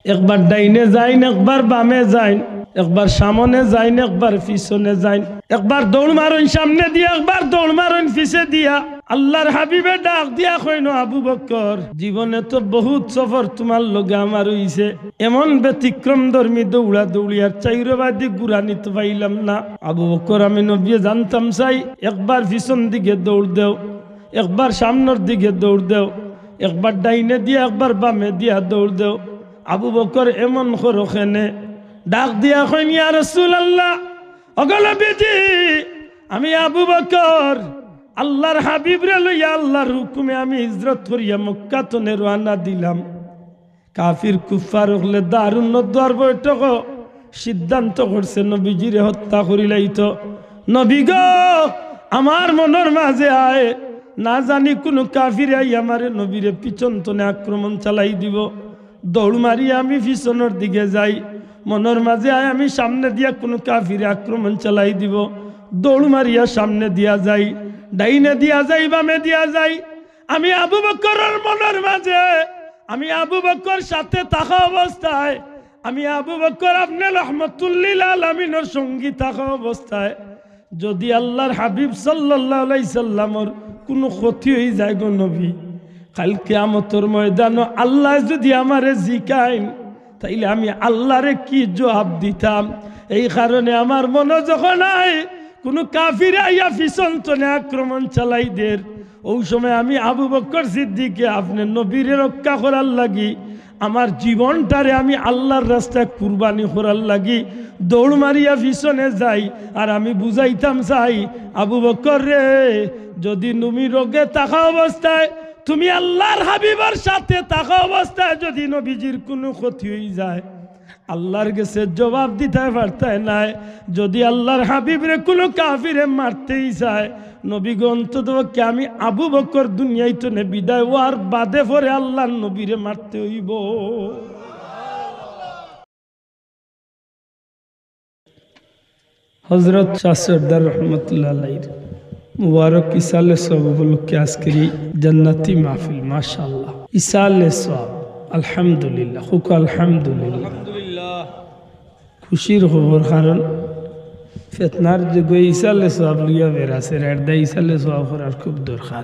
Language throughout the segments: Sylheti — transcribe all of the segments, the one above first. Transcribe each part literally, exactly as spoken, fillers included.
একবার ডাইনে যাইন, একবার বামে যাইন, একবার সামনে যাইন, একবার পিছনে যাইন, একবার দৌড় মারইন সামনে দিয়া, একবার দৌড় মারইন পিছে দিয়া। আল্লাহর হাবিবে ডাক দিয়া কইন, "আবু বকর, জীবনে তো বহুত সফর তুমার লগে আমার অইছে, এমন ব্যতিক্রম ধর্মী দৌড়া দৌড়ি আর চাইরোবাদি গুরানি তো পাইলাম না।" আবু বকর, আমি নবীয়ে জানতাম চাই, একবার পিছন দিকে দৌড় দেও, একবার সামনর দিকে দৌড় দেও, একবার ডাইনে দিয়া, একবার বামে দিয়া দৌড় দেও। আবু বকর এমন করো কেনে? ডাক দিয়া কইন, "ইয়া রাসূলুল্লাহ, ওগো নবীজি, আমি আবু বকর আল্লাহর হাবিবরে লইয়া আল্লাহর হুকুমে আমি হিজরত করিয়া মক্কা তনে রওয়ানা দিলাম। কাফির কুফফার অকলে দারুন নদওয়ার বৈঠকো সিদ্ধান্ত করছে নবীজিরে হত্যা করিলাইতো। নবী গো, আমার মনর মাঝে আয়, না জানি কুনু কাফিরে আইয়া আমারে নবীরে পিছন তনে আক্রমণ চালাই দিবো।" দৌড় মারি আমি পিছনর দিকে যাই, মনর মাঝে আয় আমি সামনে দিয়া কুনু কাফিরে আক্রমণ চালাই দিবো। দৌড় মারিয়া সামনে দিয়া যাই, ডাইনে দিয়া যাই, বামে দিয়া যাই। আমি আবু বকরর মনর মাঝে, আমি আবু বকর সাথে থাকা অবস্থায়, আমি আবু বকর আপনে রহমতুল্লিল আলামিনর সঙ্গী থাকা অবস্থায়, যুদি আল্লাহর হাবিব সাল্লাল্লাহু আলাইহি সাল্লামর কুনু ক্ষতি অইযায় গো নবী, কাইল কিয়ামতর ময়দানো আল্লায় যুদি আমারে জিকাইন, তাইলে আমি আল্লারে কি জুয়াব দিতাম? এই কারণে আমার মনো যখন আয়, কুনু কাফিরে আইয়া পিছন তনে আক্রমণ চালাই দের, অউ সময় আমি আবু বকর সিদ্দিকে আপনে নবীরে রক্ষা করার লাগি আমার জীবনটারে আমি আল্লাহর রাস্তায় কুরবানি করার লাগি দৌড় মারিয়া পিছনে যাই। আর আমি বুঝাইতাম চাই, আবু বকর রে, যুদি তুমি রোগে থাকা অবস্থায়, তুমি আল্লাহর হাবিবর সাথে থাকা অবস্থায় যুদি নবীজির কুনু ক্ষতি অইযায়, আল্লাহর গেছে জুয়াব দিতায় পারতায় নায়। যুদি আল্লাহর হাবিবরে কুনু কাফিরে মারতেই চায়, নবী গো, অন্তত পক্ষে আমি আবু বকর দুনিয়াইত নে বিদায় অওয়ার বাদে পরে আল্লাহর নবীরে মারতে অইবো। হযরত শাহ সরদার রহমতুল্লাহ আলাইহির মুবারক ইসালে সওয়াব উপলক্ষে আজকের এই জান্নাতি মাহফিল, মাশাআল্লাহ। ইসালে সওয়াব, আলহামদুলিল্লাহ, কউক্কা আলহামদুলিল্লাহ। আলহামদুলিল্লাহ। খুশির খবর, কারণ ফিতনার যুগে ইসালে সওয়াব লইয়া বেড়াছে, এরদায় ইসালে সওয়াব করার খুব দরকার।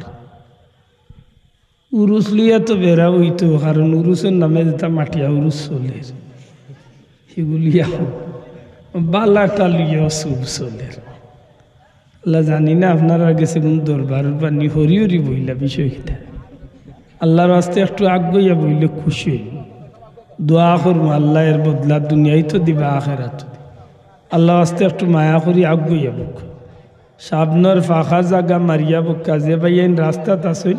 উরুস লইয়া তো বেড়া অইতো, কারণ উরুসর নামে যেটা মাটিয়া উরুস চলের, হিগুলিয়া বালাটা লইয়া সুব চলের। আল্লাহ, জানি না আপনারার গেছে কুনু দরবার উরবার নি, হরি হরি বইলা বিষয় কিতা। আল্লাহর ওয়াস্তে একটু আগুয়াইয়া বইলে খুশি অইমু। দোয়া করমু, আল্লাহ এর বদলা দুনিয়াইত দিবা, আখেরাত। আল্লাহর ওয়াস্তে একটু মায়া করি আগুয়াইয়া বউক্কা। সামনর ফাঁকা জাগা মারিয়া বউক্কা, যে ভাইয়াইন রাস্তাত আছইন,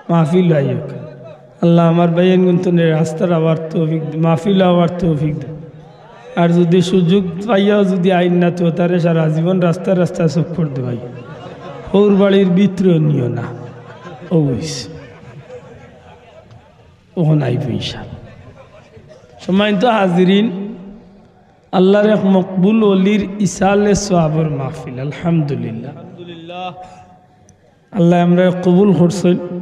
মাহফিল আইউক্কা। আল্লাহ আমার ভাইয়াইনগুনতনে রাস্তার আওয়ার তৌফিক দে, মাহফিল আওয়ার তৌফিক দে। আর যুদি সুযোগ পাইয়াও যুদি আইন না, তো তারে সারা জীবন রাস্তা রাস্তা চক্কর দেওয়াই। হউর বাড়ির ভিতরেও নিও না। অউ অইছে। অখন আইবো ইনশাআল্লাহ। সম্মানিত হাজিরিন, আল্লাহর এক মকবুল ওলির ইসালে সওয়াবর মাহফিল, আলহামদুলিল্লাহ। আল্লাহ আমরারে কবুল করছইন।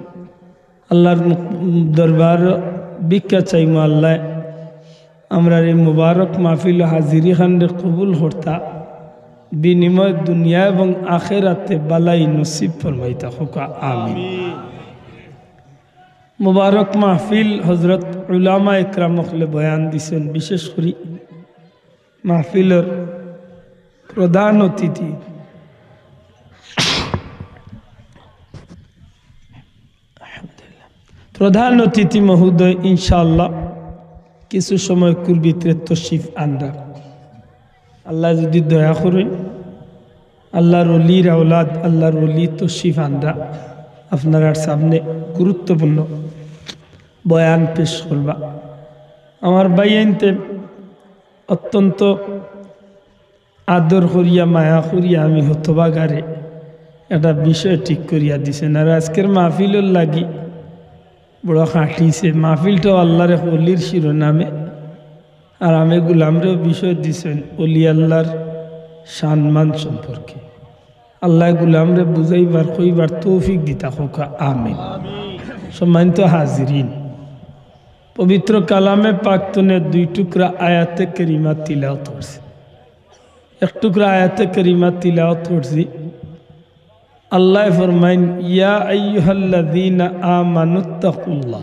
আল্লাহর মুখ-, দরবার ভিক্ষা চাইমু, আল্লাহ আমরার এই মুবারক মাহফিল হাজিরি খানরে কবুল করতা, বিনিময় দুনিয়া এবং আখেরাতে বালাই নসিব ফরমাইতা, কউক্কা আমিন। মুবারক মাহফিল, হযরত উলামা একরাম অকলে বয়ান দিছইন, বিশেষ করি মাহফিলর প্রধান অতিথি, প্রধান অতিথি মহোদয় ইনশাআল্লাহ কিছু সময়কুর ভিতরে তশরিফ আনরা। আল্লাহ যুদি দয়া করইন, আল্লাহর ওলির আওলাদ, আল্লাহর ওলি তশরিফ আনরা, আপনারার সামনে গুরুত্বপূর্ণ বয়ান পেশ করবা। আমার ভাইয়াইন্তে অত্যন্ত আদর করিয়া, মায়া করিয়া আমি হতভাগারে একটা বিষয় ঠিক করিয়া দিছইন। আর আজকের মাহফিলর লাগি বড় খাটিছে। মাহফিলটাও আল্লাহর এক ওলির শিরোনামে, আর আমি গোলামরেও বিষয় দিছইন ওলি আল্লাহর শানমান সম্পর্কে। আল্লাহ গোলামরে বুঝাইবার, কইবার তৌফিক দিতা, কউক্কা আমিন। সম্মানিত হাজিরিন, পবিত্র কালামে পাক তনে দুই টুকরা আয়াতে কারিমা তিলাওয়াত করছি। এক টুকরা আয়াতে কারিমা তিলাওয়াত করছি। আল্লায় ফরমাইন, "ইয়া আইয়ুহাল্লাযীনা আমানুত্তাকুল্লাহ।"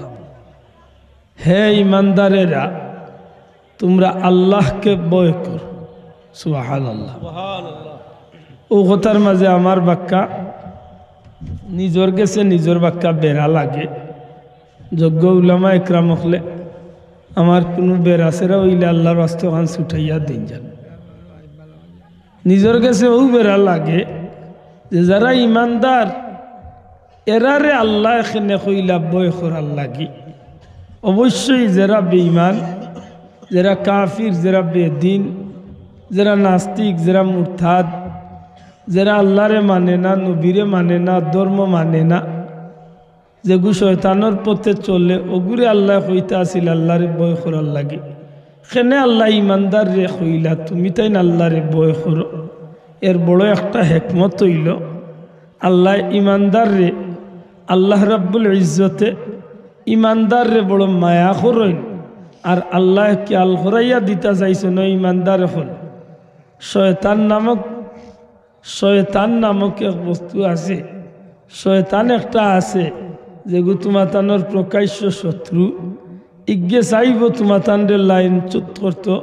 হে ইমানদারেরা, তুমরা আল্লাহকে ভয় করো। সুবহানাল্লাহ। অউ কথার মাঝে আমার বাক্কা নিজর গেছে নিজর বাক্কা বেড়া লাগে। যোগ্য উলামা একরাম অকলে আমার কুনু বেড়া ছেড়া অইলে আল্লার ওয়াস্তে অখান ছুটাইয়া দিন যান। নিজর গেছে অউ বেড়া লাগে যে যারা ইমানদার, এরারে আল্লায় কেনে কইলা ভয় করার লাগি। অবশ্যই যেরা বেঈমান, যেরা কাফির, যেরা বেদিন, যেরা নাস্তিক, যেরা মুরতাদ, যেরা আল্লারে মানে না, নবীরে মানে না, ধর্ম মানে না, যেগু শয়তানর পথে চলে, অগুরে আল্লায় কইতা আছিল আল্লারে ভয় করার লাগি। কেনে আল্লায় ইমানদাররে কইলা, "তুমি তাইন আল্লারে ভয় করো।" এর বড় একটা হেকমত অইলো, আল্লায় ইমানদাররে, আল্লাহ রাব্বুল ইজ্জতে ইমানদাররে বড় মায়া করইন। আর আল্লায় খিয়াল করাইয়া দিতা চাইছইন, ও ইমানদার অকল, শয়তান নামক শয়তান নামক এক বস্তু আছে, শয়তান একটা আছে, যেগু তুমাতানর প্রকাশ্য শত্রু। ইগে চাইবো তুমাতানরে লাইনচ্যুত করতো,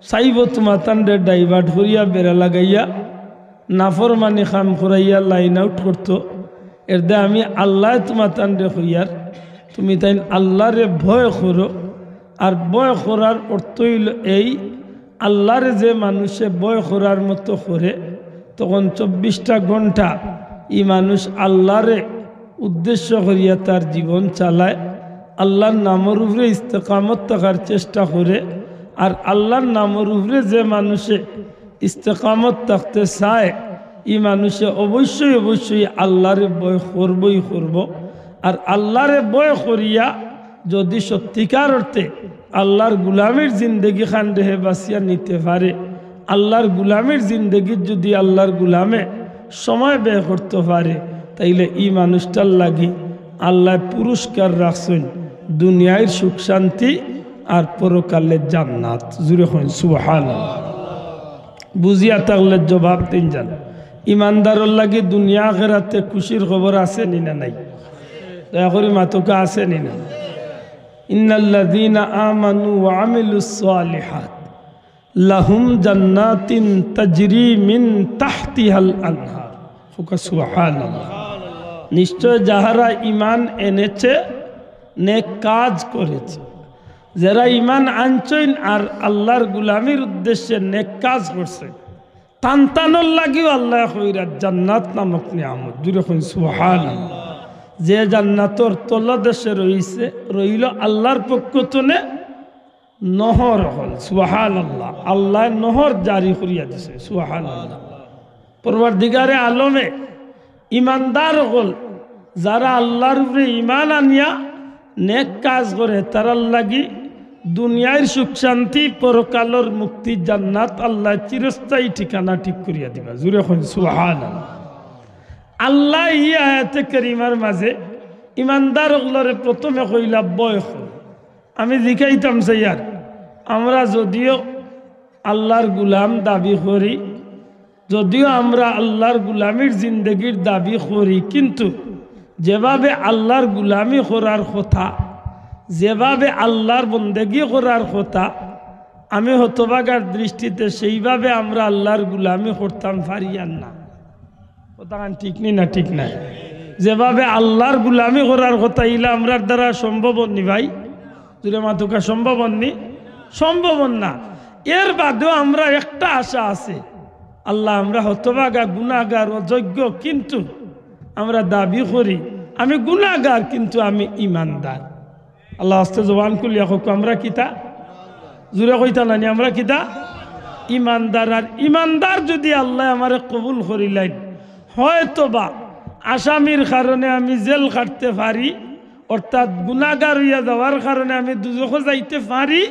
চাইবো তুমাতানরে divert করিয়া বেড়া লাগাইয়া, নাফরমানি কাম করাইয়া line out করতো। এরদে আমি আল্লায় তুমাতানরে কইয়ার, তুমি তাইন আল্লারে ভয় করো। আর ভয় করার অর্থ অইলো এই, আল্লারে যে মানুষে ভয় করার মতো করে, তখন চব্বিশটা ঘন্টা ই মানুষ আল্লারে উদ্দেশ্য করিয়া তার জীবন চালায়, আল্লার নামর উপরে ইস্তেকামত থাকার চেষ্টা করে। আর আল্লার নামর উপরে যে মানুষে ইস্তেকামত থাকতে চায়, ই মানুষে অবশ্যই অবশ্যই আল্লারে ভয় করবোই করবো। আর আল্লারে ভয় করিয়া যদি সত্যিকার অর্থে আল্লার গুলামির জিন্দেগি খানরে হে বাছিয়া নিতে পারে, আল্লার গুলামির জিন্দেগিত যদি আল্লার গুলামে সময় ব্যয় করতে পারে, তাইলে ই মানুষটার লাগি আল্লায় পুরস্কার রাখছইন দুনিয়ার সুখ শান্তি আর পরকালে জান্নাত। জুরে কইন সুবহানাল্লাহ। বুঝিয়া থাকলে জবাব দিন যান। ইমানদারর লাগি দুনিয়া আখেরাতে খুশির খবর আছে নি না নাই? দয়া করি মাতুক্কা, আছে নি না? ইন্নাল্লাযীনা আমানু ওয়া আমিলুস সালিহাত লাহুম জান্নাতিন তাজরি মিন তাহতিহাল আনহার। কউক্কা সুবহানাল্লাহ। নিশ্চয় যাহারা ইমান এনেছে, নেক কাজ করেছে, যেরা ইমান আনছইন আর আল্লার গুলামির উদ্দেশ্যে নেক কাজ করছে, তান তানর লাগিও আল্লায় কইরা জান্নাত নামক নিয়ামত। জুরে কইন সুবহানাল্লাহ। যে জান্নাতর তলদেশে রইছে, রইলো আল্লার পক্ষ তনে নহর অকল। সুবহানাল্লাহ। আল্লায় নহর জারি করিয়া দিছে। সুবহানাল্লাহ। পরওয়ারদিগারে আলমে ইমানদার অকল, যারা আল্লার উপরে ইমান আনিয়া নেক কাজ করে, তারার লাগি দুনিয়ার সুখ শান্তি, পরকালর মুক্তি, জান্নাত, আল্লায় চিরস্থায়ী ঠিকানা ঠিক করিয়া দিবা। জুরে কইন সুবহানাল্লাহ। আল্লায় ই আয়াতে কারিমার মাঝে ইমানদার অকলরে প্রথমে কইলা, ভয় করো। আমি জিকাইতাম চাইয়ার, আমরা যদিও আল্লার গুলাম দাবি করি, যদিও আমরা আল্লার গুলামির জিন্দেগির দাবি করি, কিন্তু যেভাবে আল্লার গুলামি করার কথা, যেভাবে আল্লার বন্দেগি করার কথা, আমি হতভাগার দৃষ্টিতে সেইভাবে আমরা আল্লার গুলামি করতাম পারিয়ার না। কথাখান ঠিক নি না ঠিক নায়? যেভাবে আল্লার গুলামি করার কথা, ইলা আমরার দ্বারা সম্ভব অর নি ভাই? জুরে মাতুক্কা, সম্ভব অর নি? সম্ভব অর না। এর বাদেও আমরা একটা আশা আছে, আল্লাহ, আমরা হতভাগা, গুনাগার, অযোগ্য, কিন্তু আমরা দাবি করি আমি গুনাগার, কিন্তু আমি ইমানদার। আল্লার ওয়াস্তে জবান খুলিয়া কউক্কা, আমরা কিতা? জুরে কইতা না নি, আমরা কিতা? ইমানদার। আর ইমানদার যুদি আল্লায় আমারে কবুল করিলাইন, হয়তোবা আসামির কারণে আমি জেল খাটতে পারি, অর্থাৎ গুনাগার অইয়া যাওয়ার কারণে আমি দুজখো যাইতে পারি,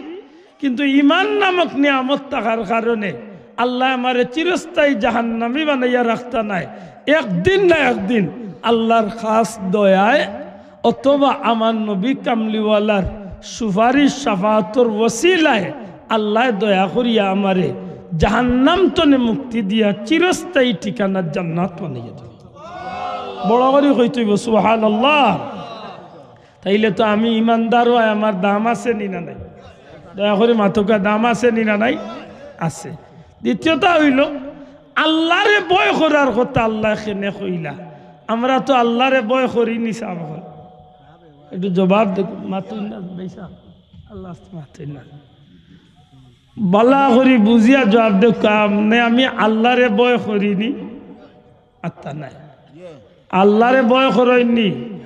কিন্তু ইমান নামক নিয়ামত থাকার কারণে আল্লায় আমারে চিরস্থায়ী জাহান্নামী বানাইয়া রাখতা নায়। একদিন না একদিন আল্লার খাস দয়ায় অথবা আমার নবী কামলিওয়ালার সুপারিশ শাফাআতর ওসিলায় আল্লায় দয়া করিয়া আমারে জাহান্নাম তনে মুক্তি দিয়া চিরস্থায়ী ঠিকানা জান্নাত বানাইয়া দিবা। বড় করি কইতে অইবো, সুবহানাল্লাহ। তাইলে তো আমি ইমানদার অয়, আমার দাম আছে নি না নাই? দয়া করি মাতউক্কা, দাম আছে নি না নাই? আছে। দ্বিতীয়টা অইলো, আল্লারে ভয় করার কথা আল্লায় কেনে কইলা? আমরা তো আল্লারে ভয় করি নি, সাব অকল। একটু জবাব দে, মাতইন না, ভাইসাব। আল্লাহ আস্তে মাতইন না। ভালা করি বুঝিয়া জবাব দে, কাম নে, আমি আল্লারে ভয় করি নি? আত্তা নাই। আল্লারে ভয় করইন নি?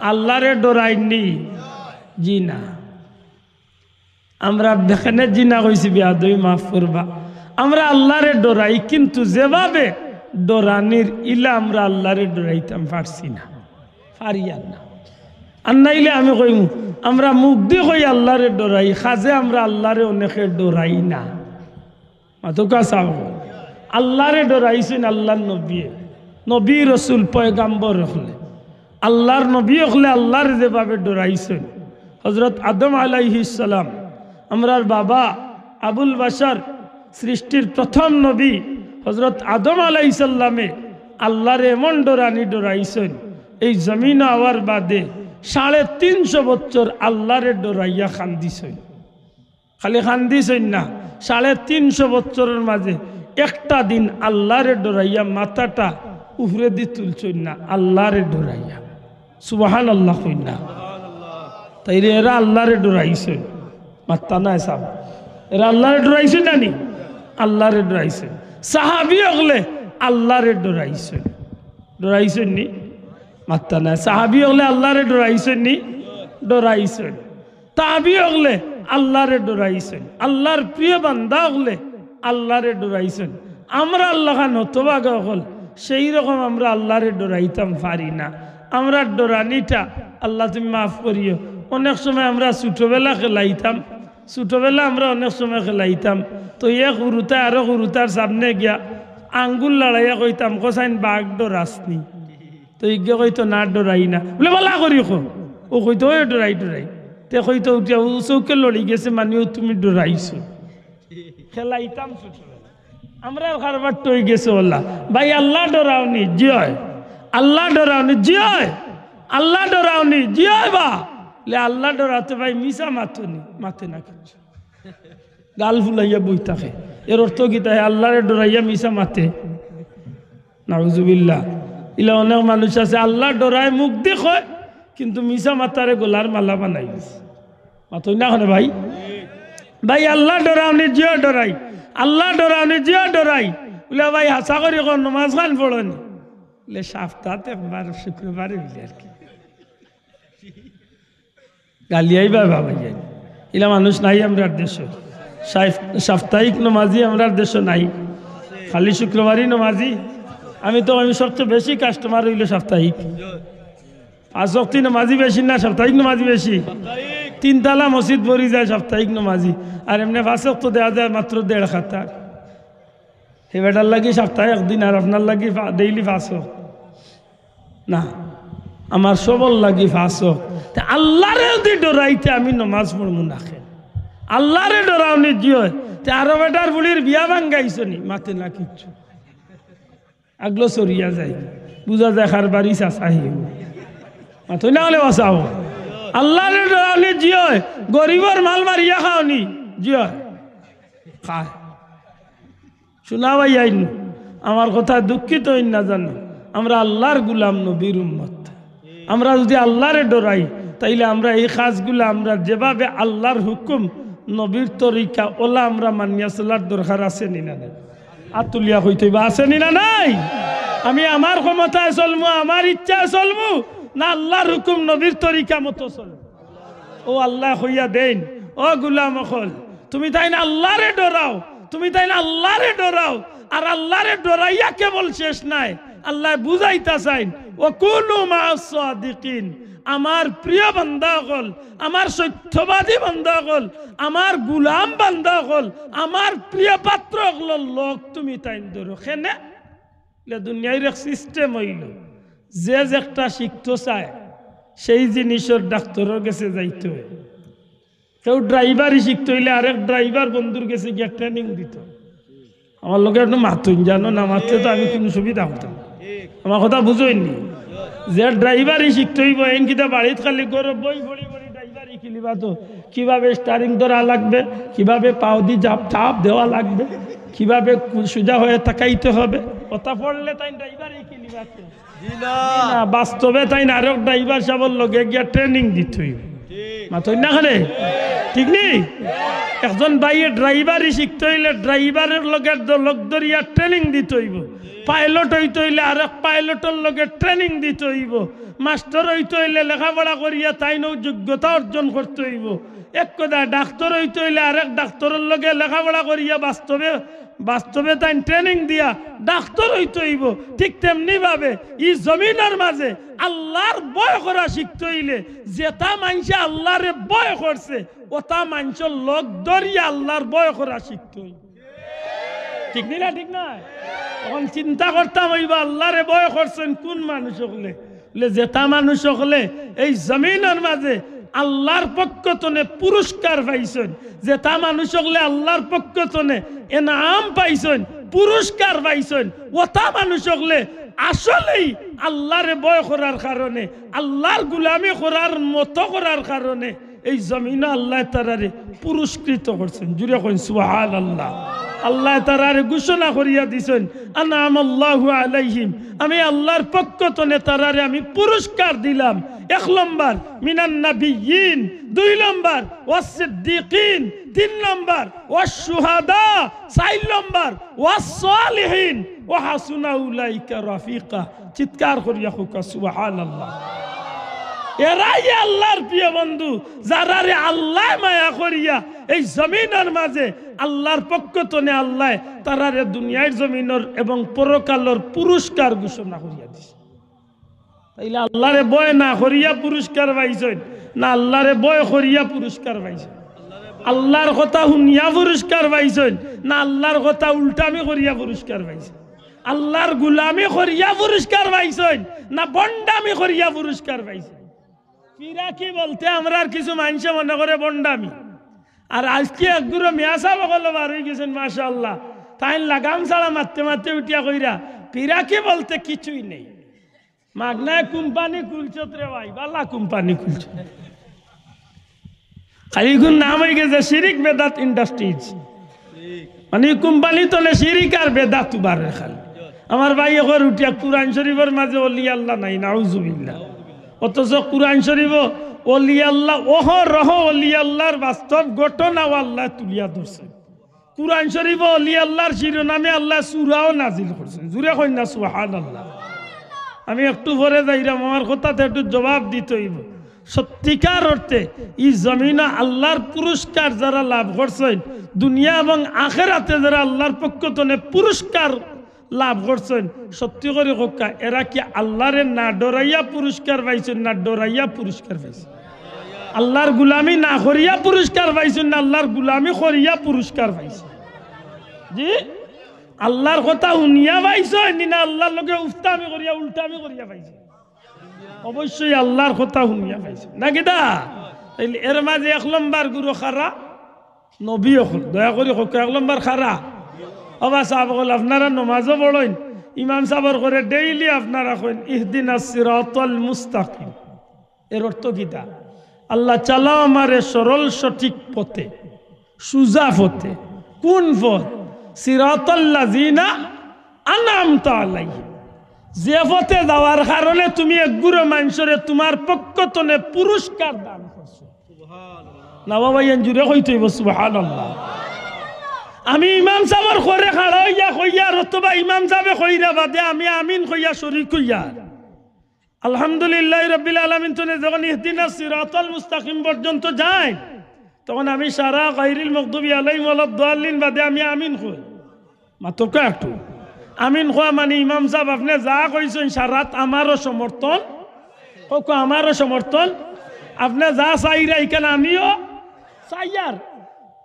আল্লারে ডরাইন নি? জি না। আমরা দেখেনে জি না কইছি, বেয়াদবি মাফ করবা। আমরা আল্লারে ডরাই, কিন্তু যেভাবে ডরানির ইলা আমরা আল্লারে ডরাইতাম পারছি না, পারি আর না। আর নাইলে আমি কইমু, আমরা মুখদি কই আল্লারে ডরাই, কাজে আমরা আল্লারে অনেকে ডরাই না। মাতউক্কা সাব, আল্লারে ডরাইছইন আল্লার নবিয়ে, নবী রসুল পয়গাম্বর অকলে, আল্লার নবী অকলে আল্লারে যেভাবে ডরাইছইন। হজরত আদম আলাইহিস সালাম, আমরার বাবা আবুল বাশার, সৃষ্টির প্রথম নবী হজরত আদম আলাইহিস সালামে আল্লারে এমন ডরানি ডরাইছইন, এই জমিন আওয়ার বাদে সাড়ে তিনশো বছর আল্লারে ডরাইয়া কান্দিছইন। খালি কান্দিছইন না, সাড়ে তিনশো বছরর মাঝে একটা দিন আল্লারে ডরাইয়া মাথাটা উপরেদি তুলছইন না, আল্লারে ডরাইয়া। সুবহানাল্লাহ কইন না। তাইলে এরা আল্লারে ডরাইছইন, মাত্তা নাই সাব। এরা আল্লারে ডরাইছইন না নি? আল্লারে ডরাইছইন। সাহাবী অকলে আল্লারে ডরাইছইন, ডরাইছইন নি? মাত্তা নাই। সাহাবী অকলে আল্লারে ডরাইছইন নি? ডরাইছইন। তাবি অকলে আল্লারে ডরাইছইন, আল্লার প্রিয় বান্দা অকলে আল্লারে ডরাইছইন। আমরা আল্লাহ খান হতভাগা অকল, সেই রকম আমরা আল্লারে ডরাইতাম পারি না। আমরা ডরানিটা, আল্লাহ তুমি মাফ করিও, অনেক সময় আমরা ছোটবেলা খেলাইতাম, ছোটবেলা আমরা অনেক সময় খেলাইতাম, তো এক হুরুতায় আরো হুরুতার সামনে গিয়া আঙ্গুল লড়াইয়া কইতাম, "কসাইন বাঘ ডরাসনি?" তো ইগে কইতো, "না, ডরাই না।" বুলে, "ভালা করি কও।" ও কইতো, "ওই ডরাই, ডরাই।" তে কইতো, "উঠিয়া ও চউখে লড়ি গেছে, মানে ও তুমি ডরাইছো।" খেলাইতাম ছোটবেলা। আমরা কারবার টই গেছে ওলা। ভাই, আল্লাহ ডরাওনি? জি অয়। আল্লাহ ডরাওনি? জি অয়। আল্লাহ ডরাওনি? জি অয় বা। লে আল্লাহ ডরাতে ভাই মিছা মাতনি, মাতে না কিচ্ছু। গাল ফুলাইয়া বই থাকে। এর অর্থ কিতা? হে আল্লারে ডরাইয়া মিছা মাতে। নাউজুবিল্লাহ। ইলা অনেক মানুষ আছে, আল্লাহ ডরায়, মুখদি কয়, কিন্তু মিছা মাতারে গলার মালা বানাই দিছে। মাতইন না কেনে ভাই? ভাই, আল্লাহ ডরাওনি? জি অয় ডরাই। আল্লাহ ডরাওনি? জি অয় ডরাই। বুলে, "ভাই, হাছা করি কও, নমাজ খান পড়নি?" বুলে, "সপ্তাহত একবার, শুক্রবারে," বুলে আর কি। গালিয়াই বা বাবা যাই। ইলা মানুষ নাই আমরার দেশো। সাইফ-, সাপ্তাহিক নমাজি আমরার দেশো নাই। খালি শুক্রবারই নমাজি। আমি তো, আমি সবচেয়ে বেশি কাস্টমার অইলো সাপ্তাহিক। পাঁচ ওয়াক্তই নমাজি বেশি না সাপ্তাহিক নমাজি বেশি? তিনতলা মসজিদ ভরি যায় সাপ্তাহিক নমাজি। আর এমনে পাঁচ ওয়াক্ত দেওয়া যায় মাত্র দেড় কাতার। হে বেটার লাগি সাপ্তাহে একদিন আর আপনার লাগি ফা-, ডেইলি পাঁচ ওয়াক্ত। না, আমার সবর লাগি পাঁচ ওয়াক্ত। তে আল্লারে যদি ডরাইতে আমি নমাজ পড়মু না কেনে? আল্লারে ডরাওনি জি অয়, তে আরো বেটার বুড়ির বিয়া ভাঙ্গাইছো নি? মাতে না কিচ্ছু। আগলো সরিয়া যায়, বুঝা যায় কার বাড়ি চাচাই। মাতইন না কেনে বাঁচাও। আল্লারে ডরাওনি জি অয়, গরিবর মাল মারিয়া খাওনি জি অয়। খায়। শুনা ভাই আইন, আমার কথা দুঃখিত অইন না জানো, আমরা আল্লার গুলাম, নবীর উম্মত। আমরা যদি আল্লারে ডরাই, তাইলে আমরা এই কাজগুলা, আমরা যেভাবে আল্লার হুকুম, নবীর তরিকা, ওলা আমরা মানিয়া চলার দরকার আছে নি না নাই? আত তুলিয়া কইতে অইবা, আছে নি না নাই? আমি আমার ক্ষমতায় চলমু, আমার ইচ্ছায় চলমু, না আল্লার হুকুম, নবীর তরিকা মতো চলমু? ও আল্লায় কইয়া দেইন, "ও গুলাম অকল, তুমি তাইন আল্লারে ডরাও, তুমি তাইন আল্লারে ডরাও।" আর আল্লারে ডরাইয়া কেবল শেষ নায়, আল্লায় বুঝাইতা চাইন, "ওয়া কুনু মা'আস সাদিকিন।" আমার প্রিয় বান্দা অকল, আমার সত্যবাদী বান্দা অকল, আমার গুলাম বান্দা অকল, আমার প্রিয় পাত্র অকলর লগ তুমি তাইন ডরাও। কেনে? ইলা দুনিয়ার এক সিস্টেম অইলো, যে যেকটা শিখতো চায়, সেই জিনিসর ডাক্তরর গেছে যাইতো অয়। কেউ ড্রাইভারি শিখতে অইলে আরেক ড্রাইভার বন্ধুর গেছে গিয়া ট্রেনিং দিত। আমার লগে একটু মাতইন, জানো না, মাতলে তো আমি কুনু সুবিধা করতাম না। আমার কথা বুঝইন নি? যে ড্রাইভারি শিখতে অইবো, এন কিতা বাড়িত খালি ঘরো বই পড়ি পড়ি ড্রাইভারি কিলিবা তো, কিভাবে স্টারিং ধরা লাগবে, কিভাবে পাও দি চাপ, চাপ দেওয়া লাগবে, কিভাবে কু-, সোজা হয়ে তাকাইতে হবে, কথা পড়লে তাইন ড্রাইভারি কিলিবা তো। জি না। না, বাস্তবে তাইন আরক ড্রাইভার সাবর লগে গিয়া ট্রেনিং দিতে অইবো। ঠিক। মাতইন না কেনে? ঠিক নি? একজন ভাইয়ে ড্রাইভারি শিখতে অইলে ড্রাইভারর লগে দ-, লগ ধরিয়া ট্রেনিং দিতে অইবো। পাইলট অইতে অইলে আরক পাইলটর লগে ট্রেনিং দিতে অইবো। মাস্টর অইতে অইলে লেখাপড়া করিয়া তাইনও যোগ্যতা অর্জন করতে অইবো। এক কথায় ডাক্তর অইতে অইলে আরেক ডাক্তরর লগে লেখাপড়া করিয়া বাস্তবে, বাস্তবে তাইন ট্রেনিং দিয়া ডাক্তর অইতে অইবো। ঠিক তেমনি ভাবে ই জমিনর মাঝে আল্লার ভয় করা শিখতে অইলে যেতা মানষে আল্লারে ভয় করছে, অতা মানষর লগ ধরিয়া আল্লার ভয় করা শিখতে অইবো। ঠিক নি না? ঠিক না? অখন চিন্তা করতাম অইবো, আল্লারে ভয় করছইন কুন মানুষ অকলে? বলে, যেতা মানুষ অকলে এই জমিনর মাঝে আল্লার পক্ষ তনে পুরস্কার পাইছইন, যেতা মানুষ অকলে আল্লার পক্ষ তনে এনাম পাইছইন, পুরস্কার পাইছইন, অতা মানুষ অকলে আসলেই আল্লারে ভয় করার কারণে, আল্লার গুলামি করার মতো করার কারণে এই জমিনো আল্লায় তারারে পুরস্কৃত করছইন। জুরে কইন সুবহানাল্লাহ। আল্লায় তারারে ঘোষণা করিয়া দিছইন, আনআমাল্লাহু আলাইহিম, আমি আল্লার পক্ষ তনে তারারে আমি পুরস্কার দিলাম। এক নম্বর মিনান নাবিয়্যিন, দুই নম্বর ওয়াস সিদ্দিকিন, তিন নম্বর ওয়াস শুহাদা, চাইর নম্বর ওয়াস সালিহিন ওয়া হাসুনা উলাইকা রাফিকা। চিৎকার করিয়া কউক্কা সুবহানাল্লাহ। এরাই আল্লার প্রিয় বন্ধু, যারারে আল্লায় মায়া করিয়া এই জমিনর মাঝে আল্লার পক্ষ তনে আল্লায় তারারে দুনিয়ার জমিনর এবং পরকালর পুরস্কার ঘোষণা করিয়া দিছে। তাইলে আল্লারে ভয় না করিয়া পুরস্কার পাইছইন, না আল্লারে ভয় করিয়া পুরস্কার পাইছইন? আল্লার কথা হুনিয়া পুরস্কার পাইছইন, না আল্লার কথা উল্টামি করিয়া পুরস্কার পাইছইন? আল্লার গুলামি করিয়া পুরস্কার পাইছইন, না ভন্ডামি করিয়া পুরস্কার পাইছইন? ফিরাকি বলতে আমরার কিছু মানষে মনে করে ভন্ডামি। আর আইজকে একগুরু মিয়া সাব অকল বার অইগেছইন, মাশাআল্লাহ। তাইন লাগাম ছাড়া মাততে মাততে উঠিয়া কইরা, ফিরাকি বলতে কিছুই নেই। মাগনায় কোম্পানি খুলছত রে ভাই, বালা কোম্পানি খুলছত। খালি ইগুর নাম অইগেছে শিরিক বেদাত ইন্ডাস্ট্রিজ। মানে, ই কোম্পানি তনে শিরিক আর বেদাত উবারে খালি। আমার ভাইয়ে কর উঠিয়া কুরআন শরিফর মাঝে অলি আল্লাহ নাই, নাউজুবিল্লাহ। অথচ কুরআন শরিফো অলি আল্লাহ, অহরহ অলি আল্লাহর বাস্তব ঘটনাও আল্লায় তুলিয়া ধরছইন। কুরআন শরিফো অলি আল্লাহর শিরোনামে আল্লায় সূরাও নাজিল করছইন। জুরে কইন না সুবহানাল্লাহ। আমি একটু পরে যাইরাম, আমার কথাতে একটু জবাব দিতে অইবো। সত্যিকার অর্থে ই জমিনো আল্লাহর পুরস্কার যারা লাভ করছইন, দুনিয়া এবং আখেরাতে যারা আল্লাহর পক্ষ তনে পুরস্কার লাভ করছইন, সত্যি করি কউক্কা, এরা কি আল্লারে না ডরাইয়া পুরস্কার পাইছইন, না ডরাইয়া পুরস্কার পাইছইন? আল্লার গুলামি না করিয়া পুরস্কার পাইছইন, না আল্লার গুলামি করিয়া পুরস্কার পাইছইন? জি, আল্লার কথা হুনিয়া পাইছইন নি, না আল্লার লগে উফতামি করিয়া, উল্টামি করিয়া পাইছইন? অবশ্যই আল্লার কথা হুনিয়া পাইছইন, না কিতা? তাইলে এর মাঝে এক নম্বর গুরু কারা? নবী অকল। দয়া করি কউক্কা, এক নম্বর কারা? ও বা সাব অকল, আপনারা নমাজও পড়ইন, ইমাম সাবর ঘরে ডেইলি আপনারা কইন, "ইহদিনাস সিরাতাল মুস্তাকিম।" এর অর্থ কিতা? আল্লাহ, চালাও আমারে সরল সঠিক পথে, সুজা পথে। কোন পথ? সিরাতাল্লাযিনা আনআমতা আলাইহিম। যে পথে যাওয়ার কারণে তুমি একগুরু মানষরে তুমার পক্ষ তনে পুরস্কার দান করছো। না বাবা, ইয়ান জুরে কইতে অইবো, সুবহানাল্লাহ। আমি ইমাম সাবর ঘরে খাড়া অইয়া কইয়ার, অথবা ইমাম সাবে কইরা বাদে আমি আমিন কইয়া শরিক অইয়ার। আলহামদুলিল্লাহি রাব্বিল আলামিন তনে যখন ইহদিনাস সিরাতাল মুস্তাকিম পর্যন্ত যাইন, তখন আমি সারা গায়রিল মাগদুবি আলাইহিম ওয়ালাদ দাল্লিন বাদে আমি আমিন কই। মাতউক্কা একটু। আমিন কওয়া মানে, ইমাম সাব, আপনে যা কইছইন সারাত আমারও সমর্থন, কউক্কা আমারও সমর্থন, আপনে যা চাইরা ইখান আমিও চাইয়ার।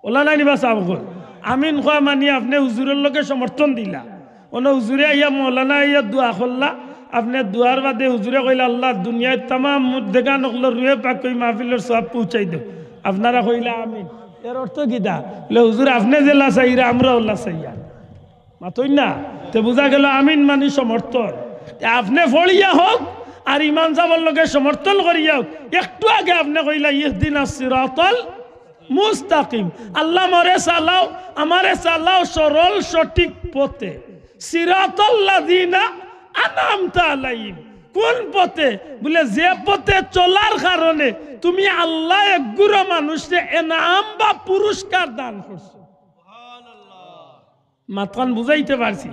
অলা নায় নি বা সাব অকল? আমিন কওয়া মানে আপনে হুজুরর লগে সমর্থন দিলা। অনো হুজুরে আইয়া, মৌলানা আইয়া দোয়া করলা, আপনে দোয়ার বাদে হুজুরে কইলা, "আল্লাহ, দুনিয়ার তামাম মুর্দেগান অকলর রুহে পাক অউ মাহফিলর সওয়াব পৌঁছাই দেও।" আপনারা কইলা আমিন। এর অর্থ কিতা? বলে, "হুজুর, আপনে যেলা চাইরা, আমরাও অলা চাইয়ার।" মাতইন না? তে বুঝা গেল আমিন মানি সমর্থন। তে আপনে পড়িয়া হোক আর ইমাম সাবর লগে সমর্থন করিয়া হোক, একটু আগে আপনে কইলা, "ইহদিনাস সিরাতাল মুস্তাকিম।" আল্লাহ, মরে চালাও, আমারে চালাও সরল সঠিক পথে। সিরাতাল্লাযিনা আনআমতা আলাইহিম। কোন পথে? বলে, যে পথে চলার কারণে তুমি আল্লাহ একগুরা মানুষরে এনাম বা পুরস্কার দান করছো। মাতখান বুঝাইতে পারছি?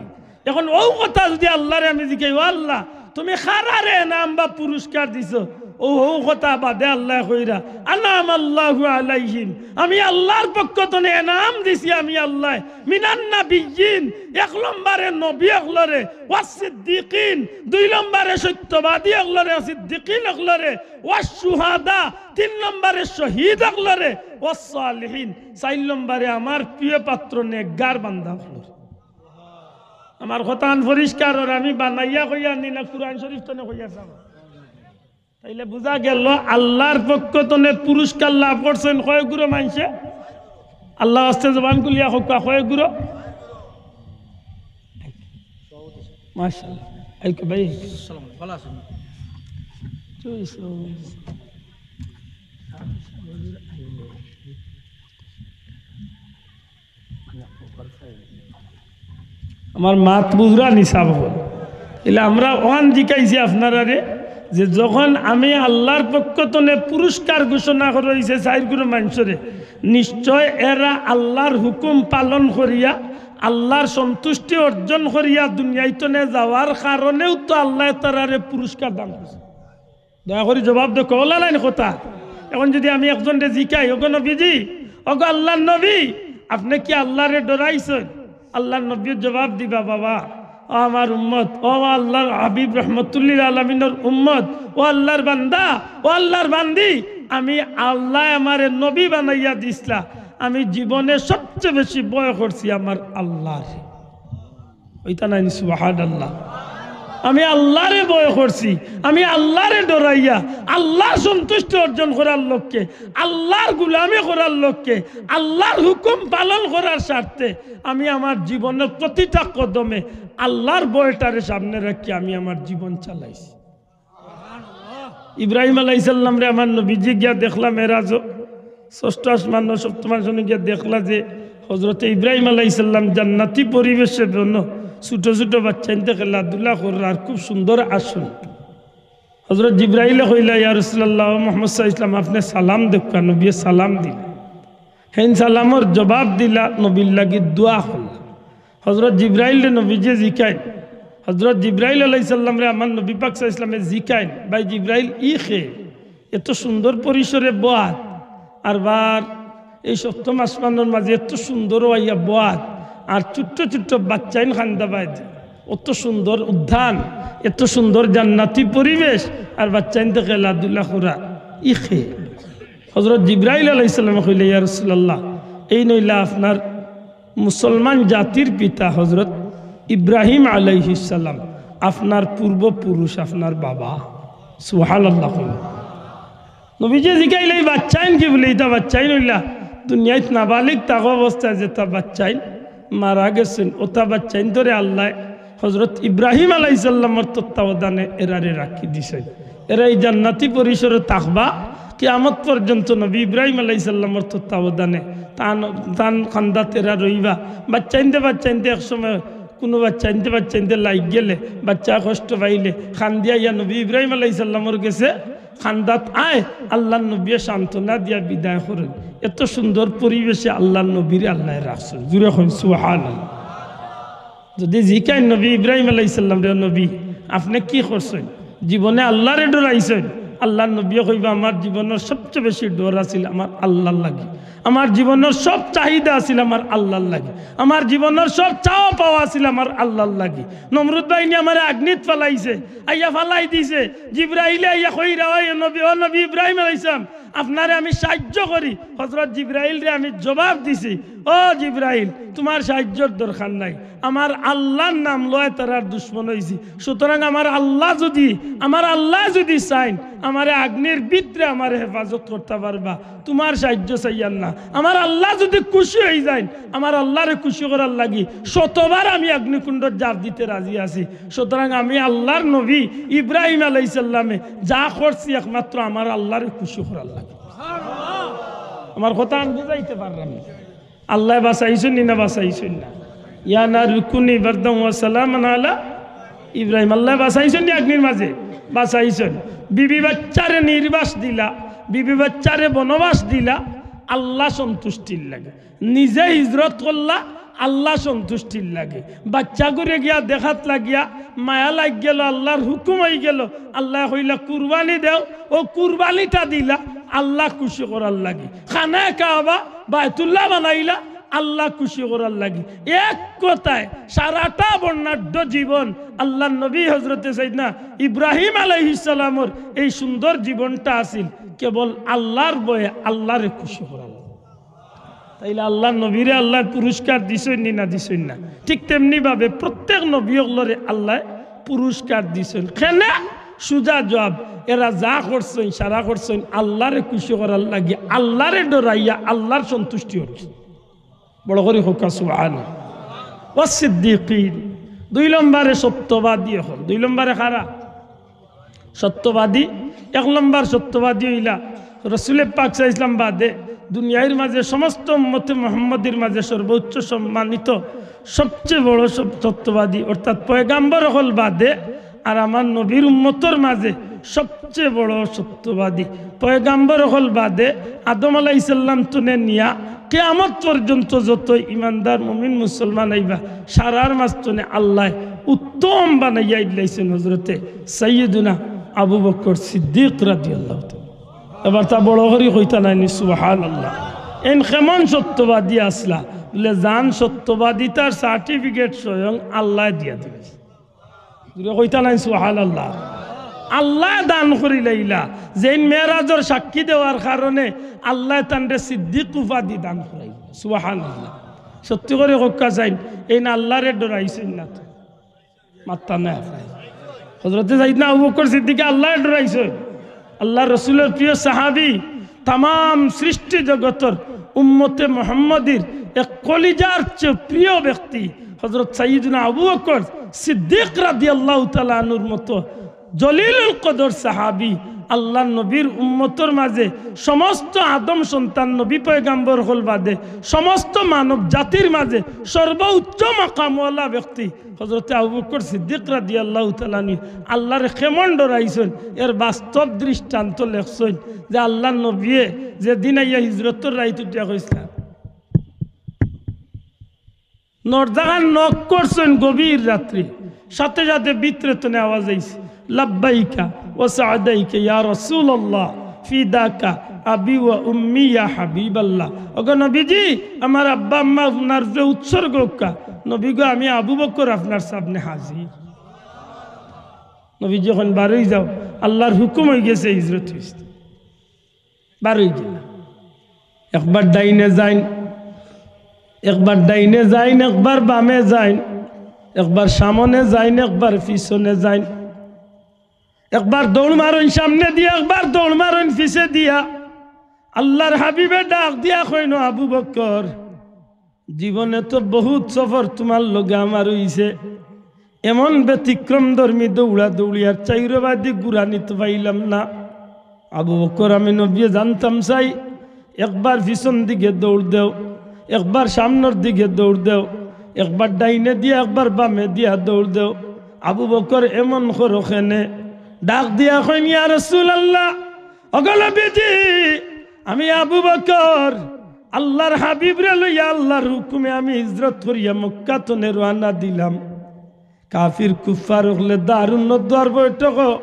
এখন অউ কথা যুদি আল্লাহরে আমি জিকাই, "ও আল্লাহ, তুমি কারারে এনাম বা পুরস্কার দিছো?" অউ, অউ কথা বাদে আল্লাহ কইরা, "আনআমাল্লাহু আলাইহিম।" আমি আল্লাহর পক্ষ তনে এনাম দিছি আমি আল্লাহ। মিনান নাবিয়্যিন, এক নম্বরে নবী অকলরে, ওয়াস সিদ্দিকিন, দুই নম্বরে সত্যবাদী অকলরে, সিদ্দিকিন অকলরে, ওয়াস শুহাদা, তিন নম্বরে শহীদ অকলরে, ওয়াস সালিহিন, চাইর নম্বরে আমার প্রিয় পাত্র নেককার বান্দা অকলরে। আমার কথাখান পরিষ্কার অর, আমি বানাইয়া কইয়ার নি না কুরআন শরীফ তনে কইয়ার? তাইলে বুঝা গেল আল্লাহর পক্ষ তনে পুরস্কার লাভ করছইন কয়গুরো মানষে? আল্লাহ আস্তে জবান খুলিয়া কউক্কা, কয়গুরো? মাশাআল্লাহ। এই ভাই। আমার মাত বুঝরা নি সাব অকল? ইলা আমরা অখান জিকাইছি আপনারারে যে যখন আমি আল্লাহর পক্ষ তনে পুরস্কার ঘোষণা করা অইছে চাইরগুরো মানষরে, নিশ্চয় এরা আল্লাহর হুকুম পালন করিয়া, আল্লাহর সন্তুষ্টি অর্জন করিয়া দুনিয়াইতনে যাওয়ার কারণেউ তো আল্লায় তারারে পুরস্কার দান করছে। দয়া করি জবাব দেউক্কা, অলা নাইন কথা? এখন যুদি আমি একজনরে জিকাই, "ওগো নবীজি, ওগো আল্লাহর নবী, আপনে কি আল্লাহরে ডরাইছইন?" আল্লাহর নবীয়ে জবাব দিবা, "বাবা, ও আমার উম্মত, ও আল্লাহর হাবিব রহমতুল্লিল আলামিনর উম্মত, ও আল্লাহর বান্দা, ও আল্লাহর বান্দি, আমি আল্লায় আমারে নবী বানাইয়া দিছলা, আমি জীবনে সবচেয়ে বেশি ভয় করছি আমার আল্লাহরে।" অইতা নাইনি সুবহানাল্লাহ? আমি আল্লাহরে ভয় করছি, আমি আল্লাহরে ডরাইয়া, আল্লাহর সন্তুষ্টি অর্জন করার লক্ষ্যে, আল্লাহর গুলামি করার লক্ষ্যে, আল্লাহর হুকুম পালন করার স্বার্থে আমি আমার জীবনের প্রতিটা কদমে আল্লাহর ভয়টারে সামনে রাখি আমি আমার জীবন চালাইছি। ইব্রাহিম আলাইহিস সালামরে আমার নবীজি গিয়া দেখলা মেরাজ, ষষ্ঠ আসমান, সপ্তম আসমানে গিয়া দেখলা যে হযরতে ইব্রাহিম আলাইহিস সালাম জান্নাতি পরিবেশে বনো, ছোট ছোট বাচ্চাইন্তে খেলাধুলা কররা আর খুব সুন্দর আসন। হযরত জিব্রাইলে কইলা, "ইয়া রাসূলুল্লাহ, ও মুহাম্মদ সাল্লাল্লাহু আলাইহি ওয়াসাল্লাম, আপনে সালাম দেউক্কা।" নবীয়ে সালাম দিলা। হেন সালামর জবাব দিলা, নবীর লাগি দোয়া করলা। হযরত জিব্রাইলরে নবীজিয়ে জিকাইন, হযরত জিব্রাইল আলাইহিস সালামরে আমার নবী পাক সাল্লাল্লাহু আলাইহি ওয়াসাল্লামে জিকাইন, "ভাই জিব্রাইল, ই কে? এত সুন্দর পরিসরে বওয়াত, আর বার এই সপ্তম আসমানর মাঝে এত সুন্দর অইয়া বওয়াত, আর ছোট্ট ছোট্ট বাচ্চাইন কান্দা বায়দি, অত সুন্দর উদ্যান, এত সুন্দর জান্নাতি পরিবেশ, আর বাচ্চাইন্তে খেলাধুলা কররা, ই কে?" হযরত জিব্রাইল আলাইহিস সালামে কইলা, "ইয়া রাসূলুল্লাহ, এইন অইলা আপনার মুসলমান জাতির পিতা হযরত ইব্রাহিম আলাইহিস সালাম, আপনার পূর্বপুরুষ, আপনার বাবা।" সুবহানাল্লাহ কইন। নবীজিয়ে জিকাইলা, "ই বাচ্চাইন কি?" বলে, "ইতা বাচ্চাইন অইলা দুনিয়াত নাবালিগ থাকা অবস্থায় যেতা বাচ্চাইন মারা গেছইন, অতা বাচ্চাইন্তরে আল্লায় হযরত ইব্রাহিম আলাইহিস সালামর তত্ত্বাবধানে এরারে রাখি দিছইন। এরা ই জান্নাতি পরিসরে থাকবা, কিয়ামত পর্যন্ত নবী ইব্রাহিম আলাইহিস সালামর তত্ত্বাবধানে তান, তান কান্দাত এরা রইবা।" বাচ্চাইন্তে, বাচ্চাইন্তে এক সময় কুনু বাচ্চাইন্তে, বাচ্চাইন্তে লাগি গেলে, বাচ্চায় কষ্ট পাইলে, কান্দিয়া ইয়া নবী ইব্রাহিম আলাইহিস সালামর গেছে কান্দাত আয়, আল্লাহর নবীয়ে সান্ত্বনা দিয়া বিদায় করইন। এত সুন্দর পরিবেশে আল্লাহর নবীরে আল্লায় রাখছইন। জুরে কইন সুবহানাল্লাহ। যদি জিকাইন নবী ইব্রাহিম আলাইহিস সালামরে, "নবী, আপনে কি করছইন? জীবনে আল্লাহরে ডরাইছইন?" আল্লাহর নবীয়ে কইবা, "আমার জীবনর সবচেয়ে বেশি ডর আছিল আমার আল্লাহর লাগি।" আমার জীবনর সব চাহিদা আছিল আমার আল্লার লাগি, আমার জীবনর সব চাওয়া পাওয়া আছিল আমার আল্লার লাগি। নমরুদ বাহিনী আমারে আগ্নিত ফালাইছে, আইয়া ফালাই দিছে। জিব্রাইলে আইয়া কইরা, "ওই নবী, ও নবী ইব্রাহিম আলাইহিস সালাম, আপনারে আমি সাহায্য করি।" হযরত জিব্রাইলরে আমি জবাব দিছি, "ও জিব্রাইল, তুমার সাহায্যর দরকার নাই, আমার আল্লার নাম লওয়ায় তারার দুশমন অইছি। সুতরাং আমার আল্লা যুদি, আমার আল্লায় যুদি চাইন, আমারে আগ্নির ভিতরে আমারে হেফাজত করতা পারবা, তুমার সাহায্য চাইয়ার না। আমার আল্লা যুদি খুশি অইযাইন, আমার আল্লারে খুশি করার লাগি শতবার আমি অগ্নিকুণ্ডত জাপ দিতে রাজি আছি। সুতরাং আমি আল্লার নবী ইব্রাহিম আলাইহিস সালামে যা করছি একমাত্র আমার আল্লারে খুশি করার লাগি।" আমার কথা আমি বুঝাইতে পারলাম না? আল্লায় বাঁচাইছইন নি না বাঁচাইছইন না? ইয়া নারু কুনি বারদান ওয়া সালামান আলা ইব্রাহিম। আল্লায় বাঁচাইছইন নি অগ্নির মাঝে? বাঁচাইছইন। বিবি বাচ্চারে নির্বাস দিলা, বিবি বাচ্চারে বনবাস দিলা, আল্লা সন্তুষ্টির লাগি। নিজে হিজরত করলা, আল্লা সন্তুষ্টির লাগি। বাচ্চাগুরে গিয়া দেখাত লাগিয়া মায়া লাগি গেল, আল্লার হুকুম অইগেল। আল্লায় কইলা, "কুরবানি দেও।" অউ কুরবানিটা দিলা আল্লা খুশি করার লাগি। খানায়ে কাবা, বায়তুল্লাহ বানাইলা আল্লা খুশি করার লাগি। এক কথায় সারাটা বর্ণাঢ্য জীবন আল্লার নবী হযরতে সাইয়েদনা ইব্রাহিম আলাইহিস সালামর এই সুন্দর জীবনটা আছিল কেবল আল্লার ভয়ে, আল্লারে খুশি করার লাগি। তাইলে আল্লার নবীরে আল্লায় পুরস্কার দিছইন নি না দিছইন না? ঠিক তেমনি ভাবে প্রত্যেক নবী অকলরে আল্লায় পুরস্কার দিছইন। কেনে? সুজা জবাব, এরা যা করছইন, সারা করছইন আল্লারে খুশি করার লাগি, আল্লারে ডরাইয়া, আল্লার সন্তুষ্টি অর্জন। বড় করি কউক্কা সুবহানাল্লাহ। ওয়া সিদ্দিকিন, দুই নম্বরে সত্যবাদী অকল। দুই নম্বরে কারা? সত্যবাদী। এক নম্বর সত্যবাদী অইলা রসুলে পাক সাল্লাল্লাহু আলাইহি ওয়াসাল্লাম বাদে দুনিয়ার মাঝে সমস্ত উম্মতে মুহাম্মদীর মাঝে সর্বোচ্চ সম্মানিত, সবচেয়ে বড় সব-, সত্যবাদী, অর্থাৎ পয়গাম্বর অকল বাদে আর আমার নবীর উম্মতর মাঝে সবচেয়ে বড় সত্যবাদী। পয়গাম্বর অকল বাদে আদম আলাইহিস সালাম তনে নিয়া কিয়ামত পর্যন্ত যত ইমানদার মুমিন মুসলমান আইবা, সারার মাঝ তনে আল্লায় উত্তম বানাইয়া ইল্লাইছইন হযরতে সাইয়্যিদুনা আবু বকর সিদ্দিক রাদিয়াল্লাহু তাআলা। এবার তা বড় করি কইতা নায় নি সুবহানাল্লাহ? এইন কেমন সত্যবাদী আছলা? বলে, যান সত্যবাদিতার certificate স্বয়ং আল্লায় দিয়া দিবা। জোরে কইতা নায় সুবহানাল্লাহ? আল্লায় দান করিলাইলা, যেইন মেরাজর সাক্ষী দেওয়ার কারণে আল্লায় তানরে সিদ্দিক উপাধি দান করাইলা। সুবহানাল্লাহ। সত্যি করি কউক্কা চাইন, এইন আল্লারে ডরাইছইন না তো? মাত্তা নাই আপনার। হযরতে সাইয়েদনা আবু বকর সিদ্দিকে আল্লারে ডরাইছইন। আল্লার রসুলর প্রিয় সাহাবী, তামাম সৃষ্টি জগতর উম্মতে মুহাম্মদীর এক কলিজার চেয়ে প্রিয় ব্যক্তি হযরত সাইয়্যিদুনা আবু বকর সিদ্দিক রাদিয়াল্লাহু তাআলা আনহুর মতো জলিলুল কদর সাহাবী, আল্লার নবীর উম্মতর মাঝে সমস্ত আদম সন্তান নবী পয়গাম্বর অকল বাদে সমস্ত মানব জাতির মাঝে সর্বোচ্চ মাকামওয়ালা ব্যক্তি হযরতে আবু বকর সিদ্দিক রাদিয়াল্লাহু তাআলা আনহু আল্লারে কেমন ডরাইছইন, এর বাস্তব দৃষ্টান্ত লেখছইন যে আল্লার নবীয়ে যেদিন আইয়া হিজরতর রাইত উঠিয়া কইছলা, দরজাখান knock করছইন গভীর রাত্রে, সাথে সাথে ভিতরে তনে আওয়াজ আইছে, "লাব্বাইকা ওয়া সাদাইকা ইয়া রাসূলুল্লাহ, ফিদাকা আবি ওয়া উম্মি ইয়া হাবিবাল্লাহ।" ওগো নবীজি, আমার আব্বা আম্মা আপনার যে উৎসর্গ অউক্কা, নবী গো, আমি আবু বকর আপনার সামনে হাজির। নবীজি কইন, "বারই যাও, আল্লার হুকুম অইগেছে, হিজরত অইছে।" বারই গেলা। একবার ডাইনে যাইন, একবার ডাইনে যাইন, একবার বামে যাইন, একবার সামনে যাইন, একবার পিছনে যাইন, একবার দৌড় মারইন সামনে দিয়া, একবার দৌড় মারইন পিছে দিয়া। আল্লার হাবিবে ডাক দিয়া কইন, "আবু বকর, জীবনে তো বহুত সফর তুমার লগে আমার অইছে, এমন ব্যতিক্রমধর্মী দৌড়াদৌড়ি আর চাইরোবাদি ঘুরানি তো পাইলাম না। আবু বকর, আমি নবীয়ে জানতাম চাই, একবার পিছন দিকে দৌড় দেও, একবার সামনর দিকে দৌড় দেও, একবার ডাইনে দিয়া, একবার বামে দিয়া দৌড় দেও। আবু বকর এমন করো কেনে?" ডাক দিয়া কইন, "ইয়া রাসূলুল্লাহ, ওগো নবীজি, আমি আবু বকর, আল্লার হাবিবরে লইয়া আল্লার হুকুমে আমি হিজরত করিয়া মক্কা তনে রওয়ানা দিলাম। কাফির কুফফার অকলে দারুন নদওয়ার বৈঠকো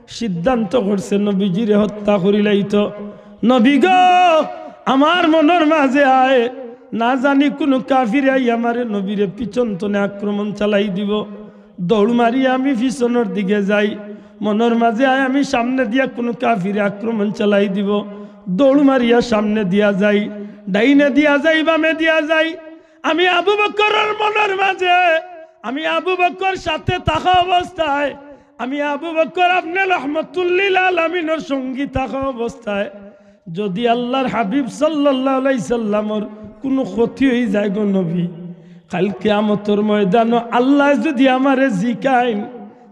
সিদ্ধান্ত করছে নবীজিরে হত্যা করিলাইতো। নবী গো, আমার মনর মাঝে আয়, না জানি কুনু কাফিরে আইয়া আমারে নবীরে পিছন তনে আক্রমণ চালাই দিবো। দৌড় মারি আমি পিছনর দিকে যাই। মনর মাঝে আয়, আমি সামনে দিয়া কুনু কাফিরে আক্রমণ চালাই দিবো। দৌড় মারিয়া সামনে দিয়া যাই, ডাইনে দিয়া যাই, বামে দিয়া যাই। আমি আবু বকরর মনর মাঝে, আমি আবু বকর সাথে থাকা অবস্থায়, আমি আবু বকর আপনে রহমতুল্লিল আলামিনর সঙ্গী থাকা অবস্থায়, যদি আল্লাহর হাবিব সাল্লাল্লাহু আলাইহি সাল্লামর কুনু ক্ষতি অই যায় গো নবী, কাইল কিয়ামতর ময়দানো আল্লায় যদি আমারে জিকাইন,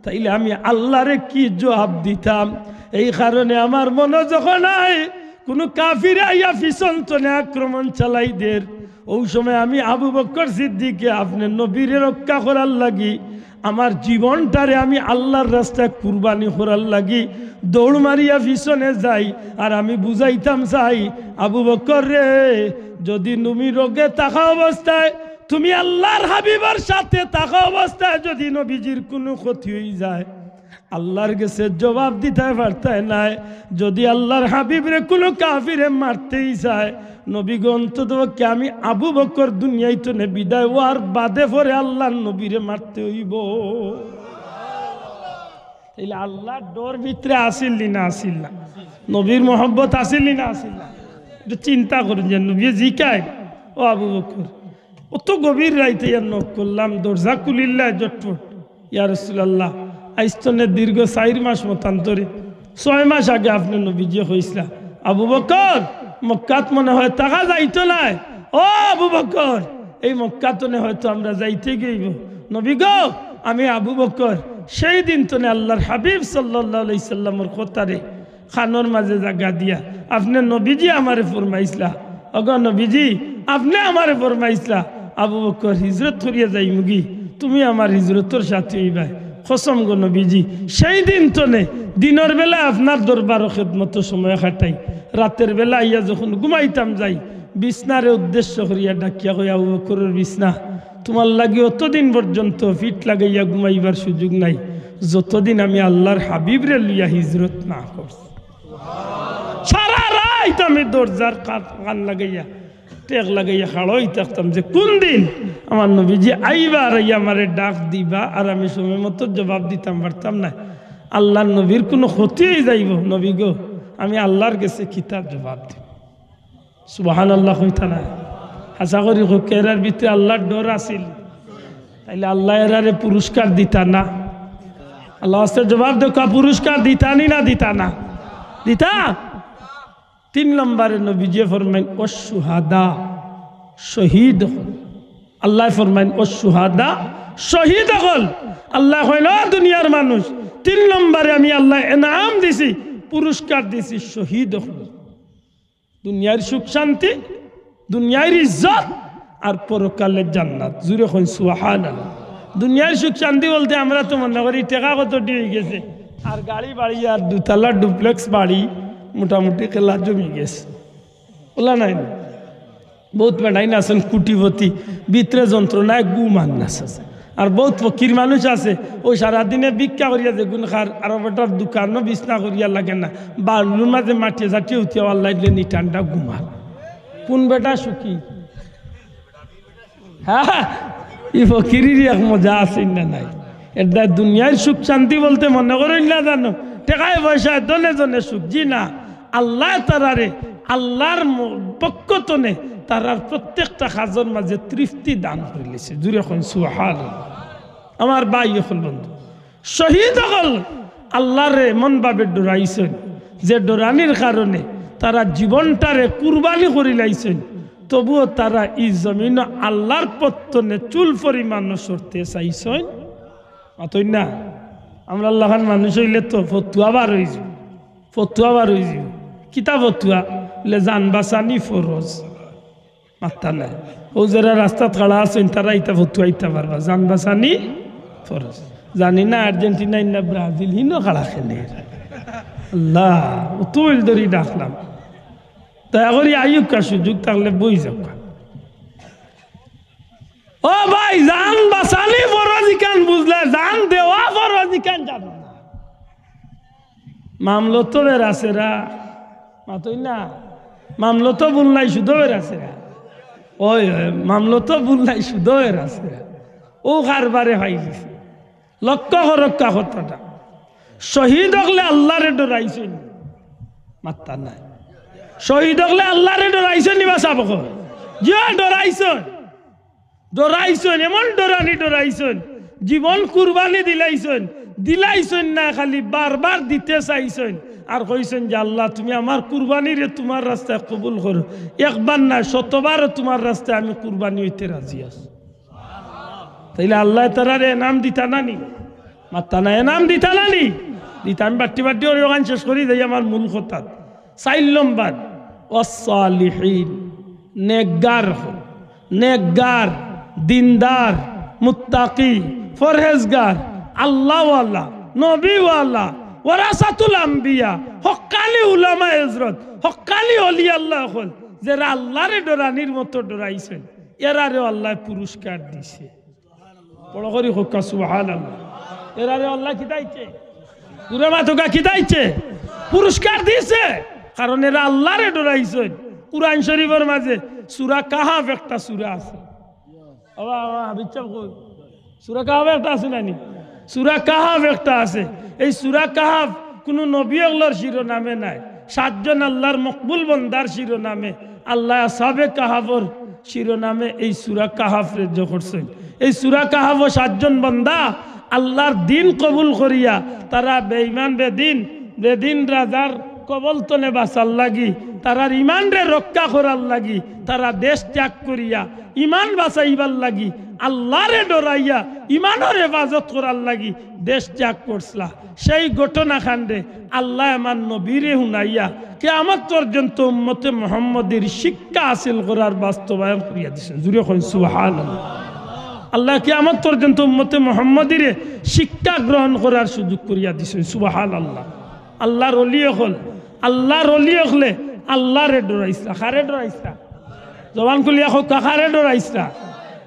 তাইলে আমি আল্লাহরে কি জবাব দিতাম? এই কারণে আমার মনো যখন আয়, কুনু কাফিরে আইয়া পিছন তনে আক্রমণ চালাই দের, অউ সময় আমি আবু বকর সিদ্দিকে আপনে নবীরে রক্ষা করার লাগি, আমার জীবনটারে আমি আল্লাহর রাস্তায় কুরবানি করার লাগি দৌড় মারিয়া পিছনে যাই। আর আমি বুঝাইতাম চাই, আবু বকর রে, যদি তুমি রোগে থাকা অবস্থায়, তুমি আল্লাহর হাবিবর সাথে থাকা অবস্থায় যদি নবীজির কুনু ক্ষতি অই যায়, আল্লাহর গেছে জবাব দিতায় পারতায় নায়। যদি আল্লাহর হাবিবরে কুনু কাফিরে মারতেই চায়, নবী গো, অন্তত পক্ষে আমি আবু বকর দুনিয়াইত নে বিদায় অওয়ার বাদে পরে আল্লাহর নবীরে মারতে অইবো। তাইলে আল্লাহর ডর ভিতরে আছিল নি না আছিল না? নবীর মহব্বত আছিল নি না আছিল না? একটু চিন্তা করুন যে নবী জিকায়, "ও আবু বকর, অত গভীর রাইতে ইয়ার নক করলাম, দরজা খুলিল্লায় ঝটপট।" "ইয়া রাসূলুল্লাহ, আইজ তনে দীর্ঘ চাইর মাস মতান্তরে, ছয় মাস আগে আপনে নবীজিয়ে কইছলা, 'আবু বকর, মক্কাত মনে হয় থাকা যাইতো নায়। ও আবু বকর, এই মক্কা তনে হয়তো আমরা যাইতে গইবো।' নবী গো, আমি আবু বকর সেই দিন তনে আল্লাহর হাবিব সাল্লাল্লাহু আলাইহি সাল্লামর কথারে কানর মাঝে জাগা দিয়া, আপনে নবীজি আমারে ফরমাইছলা, ওগো নবীজি, আপনে আমারে ফরমাইছলা, 'আবু বকর, হিজরত করিয়া যাইমুগি, তুমি আমার হিজরতর সাথী অইবায়।' কসম গো নবীজি, সেই দিন তনে দিনর বেলা আপনার দরবারো খেদমতো সময় কাটাই, রাতের বেলা আইয়া যখন ঘুমাইতাম যাই, বিছনারে উদ্দেশ্য করিয়া ডাকিয়া কই, "আবু বকরর বিছনা, তুমার লাগি অতদিন পর্যন্ত পিঠ লাগাইয়া ঘুমাইবার সুযোগ নাই, যতদিন আমি আল্লাহর হাবিবরে লইয়া হিজরত না করছি।" সারা রাইত আমি দরজার কান, কান লাগাইয়া, টেক লাগাইয়া খাড়া অই থাকতাম যে কুন দিন আমার নবীজি আইবা আর আইয়া আমারে ডাক দিবা, আর আমি সময় মতো জবাব দিতাম পারতাম না। আল্লাহর নবীর কুনু ক্ষতি অই যাইবো, নবী গো, আমি আল্লাহর গেছে কিতা জবাব দিমু? সুবহানাল্লাহ কইতা না? আশা করি কউক্কা, এরার ভিতরে আল্লাহর ডর আছিল। তাইলে আল্লায় এরারে পুরস্কার দিতা না? আল্লার ওয়াস্তে জবাব দেউক্কা, পুরস্কার দিতা নি না দিতা না? দিতা। তিন নম্বরে নবীজিয়ে ফরমাইন, "ওয়াশ-শুহাদা", শহীদ অকল। আল্লায় ফরমাইন, "ওয়াশ-শুহাদা", শহীদ অকল। আল্লায় কইন, "ও দুনিয়ার মানুষ, তিন নম্বরে আমি আল্লায় এনাম দিছি, পুরস্কার দিছি শহীদ অকল।" দুনিয়ার সুখ শান্তি, দুনিয়ার ইজ্জত, আর পরকালের জান্নাত। জুরে কইন সুবহানাল্লাহ। দুনিয়ার সুখ শান্তি বলতে আমরা তো মনে করি টেকা কতটি অই গেছে, আর গাড়ি বাড়ি, আর দুতলা duplex বাড়ি, মোটামুটি কেলা জমি গেছে, অলা নায় নি? বউত বেটাইন আছইন কুটিপতি, ভিতরে যন্ত্রণায় ঘুম আর না আছে। আর বউত ফকির মানুষ আছে, অউ সারাদিনে ভিক্ষা করিয়া যেগুন খার, আর বেটার দোকানো বিছনা করিয়া লাগে না, বালুর মাঝে মাটিয়ে চাটিয়ে উঠিয়া আল্লাহ দিলে নি ঠান্ডা ঘুমার। কুন বেটা সুখী? হ্যাঁ, ই ফকিরির এক মজা আছে না নাই? এর দ্বারা দুনিয়ার সুখ শান্তি বলতে মনে করইন না জানো, টেকায় পয়সায় ধনে জনে সুখ, জি না। আল্লায় তারারে, আল্লার ম-, পক্ষ তনে তারার প্রত্যেকটা কাজর মাঝে তৃপ্তি দান করিলিছে। জুরে কইন সুবহানাল্লাহ। আমার ভাই অকল, বন্ধু, শহীদ অকল আল্লারে এমন ভাবে ডরাইছইন যে ডরানির কারণে তারা জীবনটারে কুরবানি করিলাইছইন, তবুও তারা ই জমিনো আল্লার পথ তনে চুল পরিমাণও সরতে চাইছইন। মাতইন না? আমরার লাখান মানুষ অইলে তো ফতুয়া বার অইযিবো, ফতুয়া বার অইযিবো। কিতা ফতুয়া? বলে জান বাচানি ফরজ। মাত্তা নাই। অউ যেরা রাস্তাত খাড়া আছইন, তারা ইতা ফতুয়া দিতা পারবা, জান বাচানি ফরজ। জানি না আর্জেন্টিনা ইন্না ব্রাজিল হিনো খাড়া কেনে। আল্লাহ, অতইল ধরি ডাকলাম। দয়া করি আইউক্কা, সুযোগ থাকলে বই যাউক্কা। ও ভাই, জান বাচানি ফরজ ইখান বুঝলে, জান দেওয়া ফরজ ইখান জানো না। মামলতর এরা সেরা, মাতইন না। মামলত ভুল নাই, শুধু এর আছে না। ওই, ওই, মামলত ভুল নাই, শুধু এর আছে না। ও কারবারে পাইলিছে। লক্ষ্য করউক্কা কথাটা। শহীদ অকলে আল্লারে ডরাইছইন। মাত্তা নাই। শহীদ অকলে আল্লারে ডরাইছইন নি বা সাবক? জিও, ডরাইছইন। ডরাইছইন, এমন ডরানি ডরাইছইন, জীবন কুরবানি দিলাইছইন, দিলাইছইন না, খালি বারবার দিতে চাইছইন। আর কইছইন যে, "আল্লাহ, তুমি আমার কুরবানিরে তুমার রাস্তায় কবুল করো, একবার না, শতবারও তুমার রাস্তায় আমি কুরবানি অইতে রাজি আছি।" তাইলে আল্লায় তারারে এনাম দিতা না নি? মাত্তা না, এনাম দিতা না নি? দিতা। আমি বাট্টি বাট্টি করি অখান শেষ করি যাই আমার মূল কথাত। চাইর নম্বর, ওয়াসসালিহিন, নেকগার অকল, নেকগার, দিনদার, মুত্তাকি, পরহেজগার, আল্লাহওয়ালা, নবীওয়ালা, ওয়ারাসাতুল আম্বিয়া, হক্কানি উলামায়ে হজরত, হক্কানি অলি আল্লাহ অকল, যেরা আল্লারে ডরানির মতো ডরাইছইন, এরারেও আল্লায় পুরস্কার দিছে। বড় করি কউক্কা সুবহানাল্লাহ। এরারে আল্লায় কিতা দিছে? জুরে মাতউক্কা, কিতা দিছে? পুরস্কার দিছে। কারণ এরা আল্লারে ডরাইছইন। কুরআন শরীফর মাঝে সূরা কাহাফ একটা সূরা আছে। বাবা, বাবা, হাফিজ সাব কই? সূরা কাহাফ একটা আছে না নি? সূরা কাহাফ একটা আছে। এই সূরা কাহাফ কুনু নবী অকলর শিরোনামে নাই, সাতজন আল্লার মকবুল বন্দার শিরোনামে। আল্লায় আসহাবে কাহাফর শিরোনামে এই সূরা কাহাফরে জো করছইন। এই সূরা কাহাফো সাতজন বন্দা আল্লার দিন কবুল করিয়া, তারা বেঈমান বেদিন, বেদিন রাজার কবল তনে বাঁচার লাগি, তারার ইমানরে রক্ষা করার লাগি, তারা দেশ ত্যাগ করিয়া ইমান বাঁচাইবার লাগি, আল্লারে ডরাইয়া ইমানর হেফাজত করার লাগি দেশ ত্যাগ করছলা। সেই ঘটনাকাণ্ডে আল্লায় আমার নবীরে হুনাইয়া কিয়ামত পর্যন্ত উম্মতে মুহাম্মদীর শিক্ষা হাসিল করার বাস্তবায়ন করিয়া দিছইন। জুরে কইন সুবহানাল্লাহ। আল্লায় কিয়ামত পর্যন্ত উম্মতে মুহাম্মদীরে শিক্ষা গ্রহণ করার সুযোগ করিয়া দিছইন। সুবহানাল্লাহ। আল্লার অলি অকল, আল্লার অলি অকলে আল্লারে ডরাইছলা। কারে ডরাইছলা? জবান খুলিয়া কউক্কা, কারে ডরাইছলা?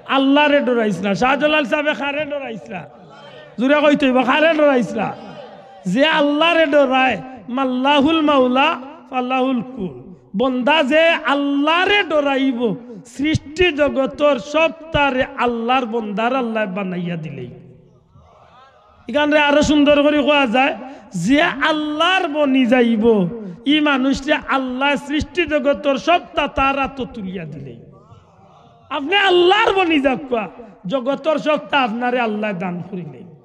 আল্লারে ডরাইছলা। শাহজালাল সাবে কারে ডরাইছলা? জুরে কইতে অইবো, কারে ডরাইছলা? যে আল্লারে ডরায়, মাল্লাহুল মাওলা ফালাহুল কুল। বন্দা যে আল্লারে ডরাইবো, সৃষ্টি জগতর সবতারে আল্লার বন্দার আল্লায় বানাইয়া দিলাইবো। ইখানরে আরো সুন্দর করি কওয়া যায়, যে আল্লার বনি যাইবো, ই মানুষরে আল্লায় সৃষ্টি জগতর সবতা তার আতো তুলিয়া দিলাইবো। আপনে আল্লার বনি যাউক্কা, জগতর সবতা আপনারে আল্লায় দান করিলাইবো।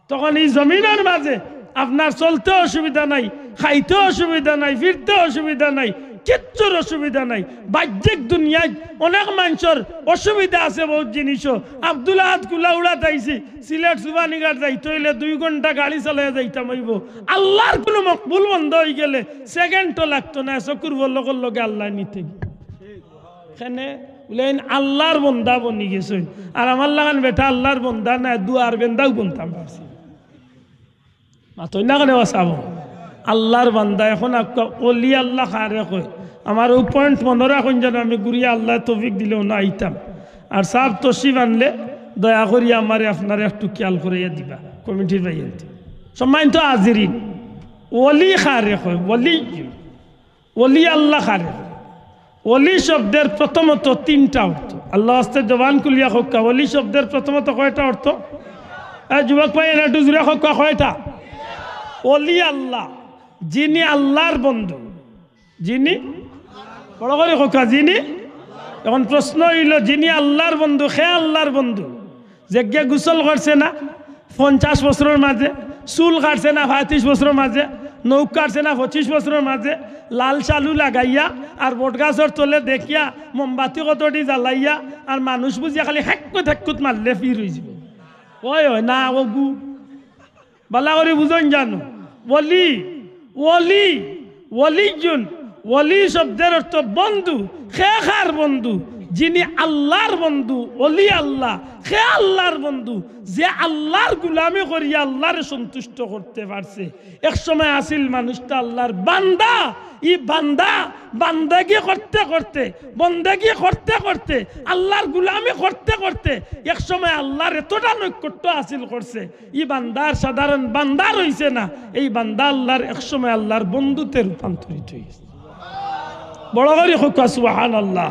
তখন ই জমিনর মাঝে আপনার চলতে অসুবিধা নাই, খাইতে অসুবিধা নাই, ফিরতে অসুবিধা নাই, কিচ্ছুর অসুবিধা নাই। বাহ্যিক দুনিয়াত অনেক মানষর অসুবিধা আছে বউত জিনিসও। আব্দুল আহাদ কুলাউড়াত আইছি, সিলেট সুবহানীঘাট যাইতে অইলে দুই ঘন্টা গাড়ি চালাইয়া যাইতাম অইবো। আল্লার কুনু মকবুল বন্দা অইগেলে সেকেন্ডও লাগতো নায়, চকুর পলকর লগে আল্লায় নিতে। কেনে? বুলে, "এইন আল্লার বন্দা বনি গেছইন, আর আমার লাখান বেটা আল্লার বন্দা নায়, দুয়ার বেন্দাও বনতাম পারছি।" মাতইন না কেনে বা সাব? আল্লার বান্দা। এখন আক্কা অলি আল্লা কারে কয়? আমার অউ point মনো রাখইন যেন আমি ঘুরিয়া আল্লায় তৌফিক দিলে অনো আইতাম। আর সাব তশরিফ আনলে দয়া করি আমারে আপনারা একটু খিয়াল করাইয়া দিবা কমিটির ভাইয়াইন্তে। সম্মানিত হাজিরিন, অলি কারে কয়? অলি, অলি আল্লা কারে কয়? অলি শব্দের প্রথমত তিনটা অর্থ। আল্লার ওয়াস্তে জবান খুলিয়া কউক্কা, অলি শব্দের প্রথমত কয়টা অর্থ? এ যুবক ভাইয়াইন, একটু জুরে কউক্কা, কয়টা? অলি আল্লা, যিনি আল্লার বন্ধু, যিনি, বড় করি কউক্কা, যিনি। এখন প্রশ্ন অইলো, যিনি আল্লার বন্ধু, কে আল্লার বন্ধু? যেগিয়ে গোসল করছে না পঞ্চাশ বছরর মাঝে, চুল কাটছে না পঁয়ত্রিশ বছরর মাঝে, নখ কাটছে না পঁচিশ বছরর মাঝে, লাল শালু লাগাইয়া আর বটগাছর তলে দেখিয়া মোমবাতি কতটি জ্বালাইয়া আর মানুষ বুঝিয়া খালি হেক্কুত হেক্কুত মারলে ফির অইযিবো। অয়, অয় না, অগু। ভালা করি বুঝইন জানো, অলি, অলি, অলিজুন, অলি শব্দের অর্থ বন্ধু। কে কার বন্ধু? যিনি আল্লার বন্ধু, অলি আল্লা। কে আল্লার বন্ধু? যে আল্লার গুলামি করিয়া আল্লারে সন্তুষ্ট করতে পারছে। এক সময় আছিল মানুষটা আল্লার বান্দা, ই বান্দা, বান্দাগি করতে করতে, বন্দেগি করতে করতে, আল্লার গুলামি করতে করতে এক সময় আল্লার এতটা নৈকট্য হাসিল করছে, ই বান্দা আর সাধারণ বান্দা রইছে না, এই বান্দা আল্লার এক সময় আল্লার বন্ধুতে রূপান্তরিত অইগেছে। বড় করি কউক্কা সুবহানাল্লাহ।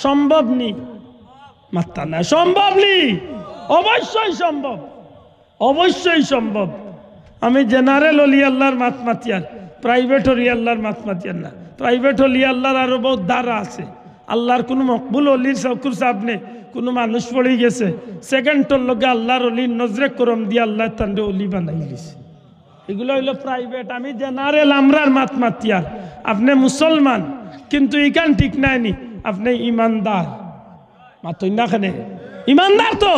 সম্ভব নি? মাত্তা না, সম্ভব নি? অবশ্যই সম্ভব, অবশ্যই সম্ভব। আমি জেনারেল অলি আল্লাহর মাত মাতিয়ার, প্রাইভেট অলি আল্লাহর মাত মাতিয়ার না। প্রাইভেট অলি আল্লাহর আরো বউত ধারা আছে। আল্লাহর কুনু মকবুল অলির চকুর সামনে কুনু মানুষ পড়ি গেছে, সেকেন্ডর লগে আল্লাহর অলির নজরে করম দিয়া আল্লায় তানরে অলি বানাইলিছে। ইগুলা অইলো প্রাইভেট। আমি জেনারেল, আমরার মাত মাতিয়ার। আপনে মুসলমান, কিন্তু ইখান ঠিক নায় নি, আপনে ইমানদার। মাতইন না কেনে? ইমানদার তো।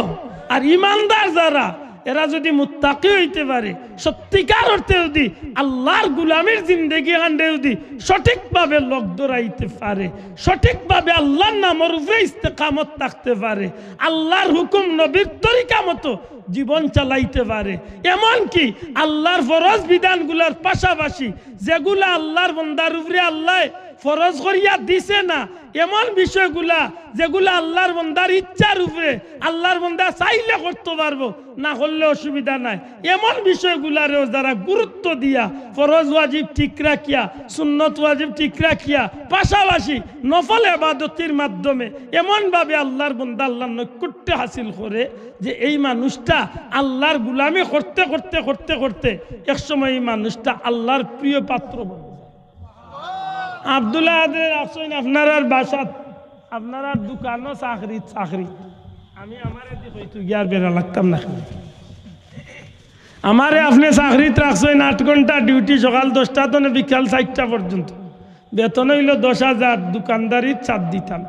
আর ইমানদার যারা, এরা যুদি মুত্তাকি অইতে পারে, সত্যিকার অর্থে যুদি আল্লাহর গুলামির জিন্দেগি খানরে যুদি সঠিকভাবে লগ ধরাইতে পারে, সঠিকভাবে আল্লাহর নামর উপরে ইস্তেকামত থাকতে পারে, আল্লাহর হুকুম নবীর তরিকা মতো জীবন চালাইতে পারে, এমনকি আল্লাহর ফরজ বিধানগুলার পাশাপাশি যেগুলা আল্লাহর বন্দার উপরে আল্লায় ফরজ করিয়া দিছে না, এমন বিষয়গুলা যেগুলা আল্লাহর বন্দার ইচ্ছার উপরে, আল্লাহর বন্দা চাইলে করতে পারবো, না করলে অসুবিধা নাই, এমন বিষয়গুলারেও যারা গুরুত্ব দিয়া ফরজ ওয়াজিব ঠিক রাখিয়া, সুন্নত ওয়াজিব ঠিক রাখিয়া, পাশাপাশি নফল ইবাদতির মাধ্যমে এমনভাবে আল্লাহর বন্দা আল্লাহর নৈকট্য হাসিল করে, যে এই মানুষটা আল্লাহর গুলামি করতে করতে করতে করতে একসময় এই মানুষটা আল্লাহর প্রিয় পাত্র বনে যায়। আব্দুল আহাদরে রাখছইন আপনারার বাসাত, আপনারার দোকানো, চাকরিত, চাকরিত। আমি আমারে দি কইতো গিয়ার বেড়া লাগতাম না। আমারে আপনে চাকরিত রাখছইন, আট ঘন্টা ডিউটি, সকাল দশটা তনে বিকাল চাইরটা পর্যন্ত, বেতন অইলো দশ হাজার, দোকানদারিত সাত দিতাম।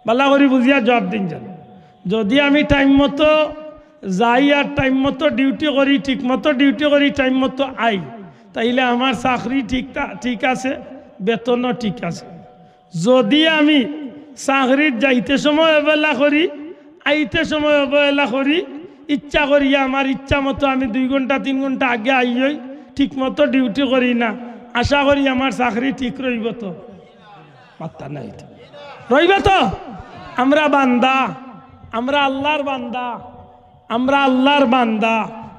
ভালা করি বুঝিয়া জবাব দিন যান। যুদি আমি টাইম মতো যাই আর টাইম মতো ডিউটি করি, ঠিক মতো ডিউটি করি, টাইম মতো আই, তাইলে আমার চাকরি ঠিক থা-, ঠিক আছে, বেতনও ঠিক আছে। যুদি আমি চাকরিত যাইতে সময় অবহেলা করি, আইতে সময় অবহেলা করি, ইচ্ছা করিয়া আমার ইচ্ছা মতো আমি দুই ঘন্টা তিন ঘন্টা আগে আইয়ই, ঠিক মতো ডিউটি করি না, আশা করি আমার চাকরি ঠিক রইবো তো? মাত্তা নাই তো। রইবো তো? আমরা বান্দা, আমরা আল্লাহর বান্দা, আমরা আল্লাহর বান্দা।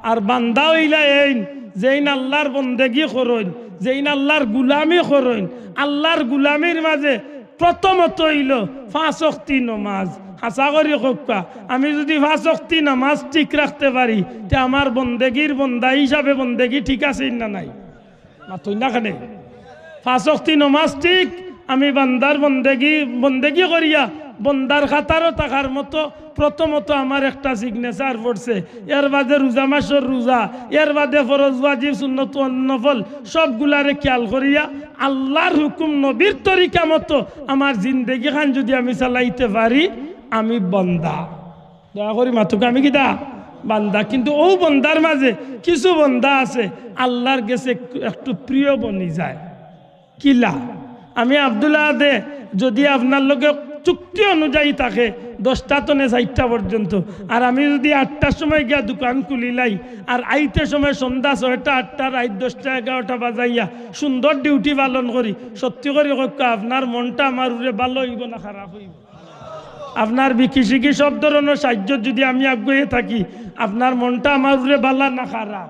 আর বান্দা অইলা এইন, যেইন আল্লাহর বন্দেগি করইন, যেইন আল্লাহর গুলামি করইন। আল্লাহর গুলামির মাঝে প্রথমত অইলো পাঁচ ওয়াক্তি নমাজ। হাছা করি কউক্কা, আমি যুদি পাঁচ ওয়াক্তি নমাজ ঠিক রাখতে পারি, তে আমার বন্দেগির বন্দা হিসাবে বন্দেগি ঠিক আছে না নাই? মাতইন না কেনে? পাঁচ ওয়াক্তি নমাজ ঠিক, আমি বান্দার বন্দেগি, বন্দেগি করিয়া বন্দার কাতারো থাকার মতো প্রথমত আমার একটা সিগনেচার পড়ছে। এর বাদে রোজা মাসর রোজা, এর বাদে ফরজ ওয়াজিব সুন্নত নফল সবগুলারে খেয়াল করিয়া আল্লাহর হুকুম নবীর তরিকা মতো আমার জিন্দেগি খান যুদি আমি চালাইতে পারি, আমি বন্দা। দয়া করি মাতউক্কা, আমি কিতা? বান্দা। কিন্তু অউ বন্দার মাঝে কিছু বন্দা আছে আল্লাহর গেছে একটু, একটু প্রিয় বনি যায়। কিলা? আমি আব্দুল আহাদে যুদি আপনার লগে চুক্তি অনুযায়ী থাকে দশটা তনে চাইরটা পর্যন্ত, আর আমি যুদি আটটার সময় গিয়া দোকান খুলিলাই, আর আইতে সময় সন্ধ্যা ছয়টা, আটটা, রাইত দশটা, এগারোটা বাজাইয়া সুন্দর ডিউটি পালন করি, সত্যি করি কউক্কা, আপনার মনটা আমার উপরে ভালা অইবো না খারাপ অইবো? আপনার বিকি শিকি সব ধরনর সাহায্যত যুদি আমি আগুয়াইয়া থাকি, আপনার মনটা আমার উপরে ভালা না খারাপ?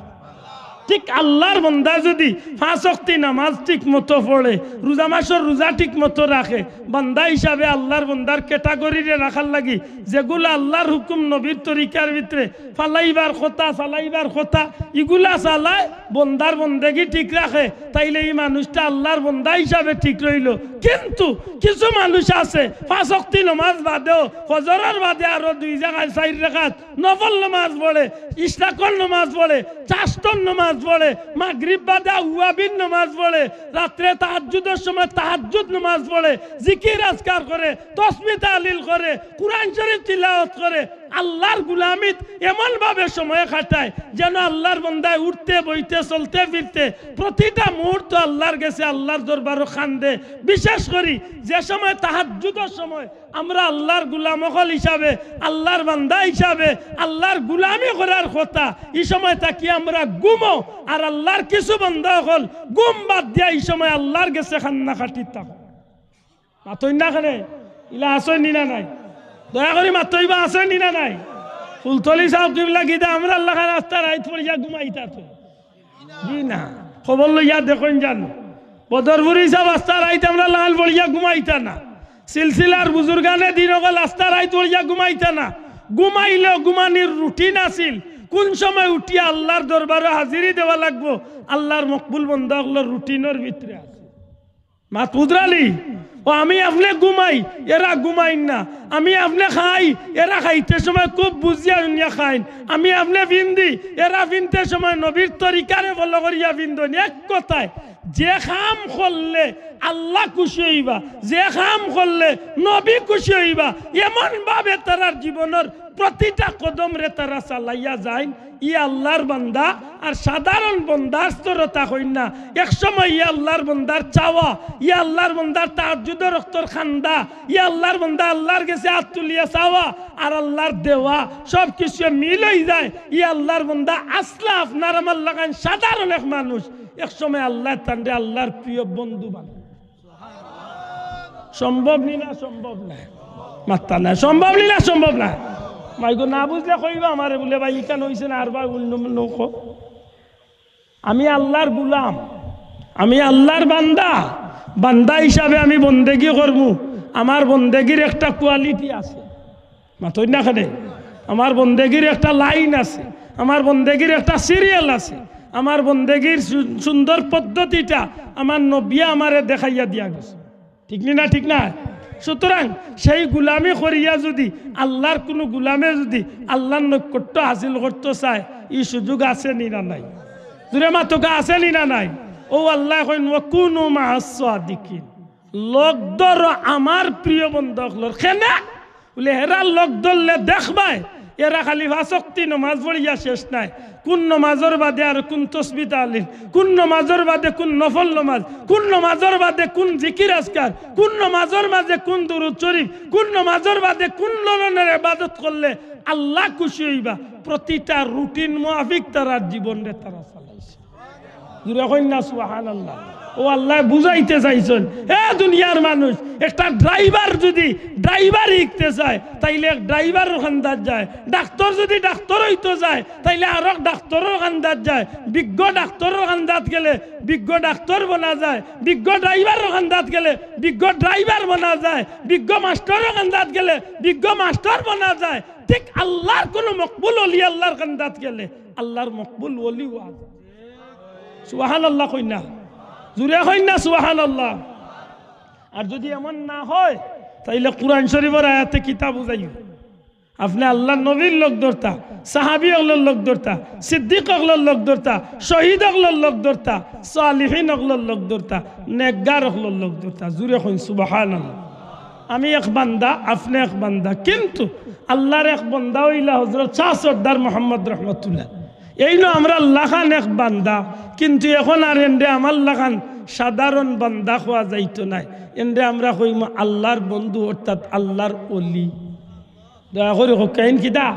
ঠিক আল্লাহর বন্দা যুদি পাঁচ ওয়াক্তি নামাজ ঠিক মতো পড়ে, রোজা মাসর রোজা ঠিক মতো রাখে, বান্দা হিসাবে আল্লাহর বন্দার ক্যাটাগরিরে রাখার লাগি যেগুলা আল্লাহর হুকুম নবীর তরিকার ভিতরে ফালাইবার কথা, চালাইবার কথা, ইগুলা চালায়, বন্দার বন্দেগি ঠিক রাখে, তাইলে ই মানুষটা আল্লাহর বন্দা হিসাবে ঠিক রইলো। কিন্তু কিছু মানুষ আছে পাঁচ ওয়াক্তি নমাজ বাদেও ফজরর বাদে আরো দুই জাগায় চাইর রাকাত নফল নমাজ পড়ে, ইশরাকর নমাজ পড়ে, চাশতর নমাজ পড়ে, মাগরিব বাদে আউয়াবিন নমাজ পড়ে, রাত্রে তাহাজ্জুদর সময় তাহাজ্জুদ নমাজ পড়ে, জিকির আজকার করে, তসবি তাহলিল করে, কুরআন শরীফ তিলাওয়াত করে, আল্লাহর গুলামিত এমনভাবে সময় কাটায় যেন আল্লাহর বন্দায় উঠতে, বইতে, চলতে, ফিরতে প্রতিটা মুহূর্ত আল্লাহর গেছে, আল্লাহর দরবারো কান্দে। বিশেষ করি যে সময় তাহাজ্জুদর সময় আমরা আল্লাহর গুলাম অকল হিসাবে, আল্লাহর বান্দা হিসাবে, আল্লাহর গুলামি করার কথা, ই সময় থাকি আমরা ঘুমো, আর আল্লাহর কিছু বান্দা অকল ঘুম বাদ দিয়া ই সময় আল্লাহর গেছে কান্না কাটিত থাকো। মাতইন না কেনে? ইলা আছইন নি না নাই? দয়া করি মাতইবা, আছইন নি না নাই? ফুলতলি সাব কিবলা কিতা আমরার লাখান আস্তা রাইত পড়িয়া ঘুমাইতা তো? জি না। খবর লইয়া দেখইন যান। বদরপুরি সাব আস্তা রাইত আমরার লাখান পড়িয়া ঘুমাইতা না। সিলসিলার বুজুর্গানে দিন অকল আস্তা রাইত পড়িয়া ঘুমাইতা না। ঘুমাইলেও ঘুমানির রুটিন আছিল। কুন সময় উঠিয়া আল্লার দরবারো হাজিরি দেওয়া লাগবো, আল্লার মকবুল বন্দা অকলর রুটিনর ভিতরে আছে। মাত বুঝরানি? ও আমি আপনে ঘুমাই, এরা ঘুমাইন না। আমি আপনে খাই, এরা খাইতে সময় খুব বুঝিয়া হুনিয়া খাইন। আমি আপনে ফিন্দি, এরা ফিনতে সময় নবীর তরিকারে ফলো করিয়া ফিন্দইন। এক কথায়, যে কাম করলে আল্লা খুশি অইবা, যে কাম করলে নবী খুশি অইবা, এমন ভাবে তারার জীবনর প্রতিটা কদমরে তারা চালাইয়া যাইন। ই আল্লার বান্দা আর সাধারণ বন্দার স্তরতা কইন না। এক সময় ই আল্লার বন্দার চাওয়া, ই আল্লার বন্দার তাহাজ্জুদর অক্তর কান্দা, ই আল্লার বন্দা আল্লার গেছে আত তুলিয়া চাওয়া আর আল্লার দেওয়া, সব কিছু মিল অইযায়। ই আল্লার বন্দা আছলা আপনার আমার লাখান সাধারণ এক মানুষ, এক সময় আল্লায় তানরে আল্লার প্রিয় বন্ধু বানাইন। সম্ভব নি না? সম্ভব নায়। মাত্তা নায়। সম্ভব নি না? সম্ভব নায়। মাইগো, না বুঝলে কইবা আমারে, বুলে, "ভাই, ইখান অইছে না, আর ভাই অন্য অন্য কও।" আমি আল্লার গুলাম, আমি আল্লার বান্দা। বান্দা হিসাবে আমি বন্দেগি করমু। আমার বন্দেগির একটা কোয়ালিটি আছে। মাতইন না কেনে? আমার বন্দেগির একটা লাইন আছে, আমার বন্দেগির একটা সিরিয়াল আছে। আমার বন্দেগির সু-, সুন্দর পদ্ধতিটা আমার নবিয়ে আমারে দেখাইয়া দিয়া গেছে। ঠিক নি না? ঠিক না? সুতরাং সেই গুলামি করিয়া যুদি আল্লার কুনু গুলামে যুদি আল্লার নৈকট্য হাসিল করতো চায়, ই সুযোগ আছে নি না নাই? জুরে মাতউক্কা, আছে নি না নাই? অউ আল্লায় কইন, "ওয়াকুনু মা'আস সাদিকিন।" লগ ধরো আমার প্রিয় বন্দা অকলর। কেনে? বুলে, "হেরার লগ ধরলে দেখবায়, এরা খালি পাঁচ ওয়াক্তি নমাজ পড়িয়া শেষ নায়। কুন নমাজর বাদে আর কুন তসবি তাহলিল, কুন নমাজর বাদে কুন নফল নমাজ, কুন নমাজর বাদে কুন জিকির আজকার, কুন নমাজর মাঝে কুন দুরুদ শরিফ, কুন নমাজর বাদে কুন ধরনর ইবাদত করলে আল্লা খুশি অইবা।" প্রতিটা রুটিন মুয়াফিক তারার জীবনরে তারা চালাইছে। জুরে কইন না সুবহানাল্লাহ। অউ আল্লায় বুঝাইতে চাইছইন, এ দুনিয়ার মানুষ, একটা ড্রাইভার যুদি ড্রাইভার হিকতে চায়, তাইলে এক ড্রাইভারর কান্দাত যায়। ডাক্তর যুদি ডাক্তর অইতো চায়, তাইলে আরক ডাক্তরর কান্দাত যায়। বিজ্ঞ ডাক্তরর কান্দাত গেলে বিজ্ঞ ডাক্তর বনা যায়, বিজ্ঞ ড্রাইভারর কান্দাত গেলে বিজ্ঞ ড্রাইভার বনা যায়, বিজ্ঞ মাস্টরর কান্দাত গেলে বিজ্ঞ মাস্টর বনা যায়। ঠিক আল্লার কুনু মকবুল অলি আল্লার কান্দাত গেলে আল্লার মকবুল অলি অওয়া যায়। সুবহানাল্লাহ কইন না? জুরে কইন না সুবহানাল্লাহ? আর যুদি এমন না অয়, তাইলে কুরআন শরিফর আয়াতে কিতা বুঝাইবো? আপনে আল্লার নবীর লগ ধরতা, সাহাবী অকলর লগ ধরতা, সিদ্দিক অকলর লগ ধরতা, শহীদ অকলর লগ ধরতা, সালিহিন অকলর লগ ধরতা, নেকগার অকলর লগ ধরতা। জুরে কইন সুবহানাল্লাহ। আমি এক বান্দা, আপনে এক বান্দা, কিন্তু আল্লার এক বান্দা অইলা হজরত শাহ সর্দার মোহাম্মদ রহমতুল্লাহ। এইন আমরার লাখান এক বান্দা, কিন্তু এখন আর এনরে আমার লাখান সাধারণ বান্দা কওয়া যাইতো নায়, এনরে আমরা কইমু আল্লার বন্ধু, অর্থাৎ আল্লার অলি। দয়া করি কউক্কা, এইন কিতা?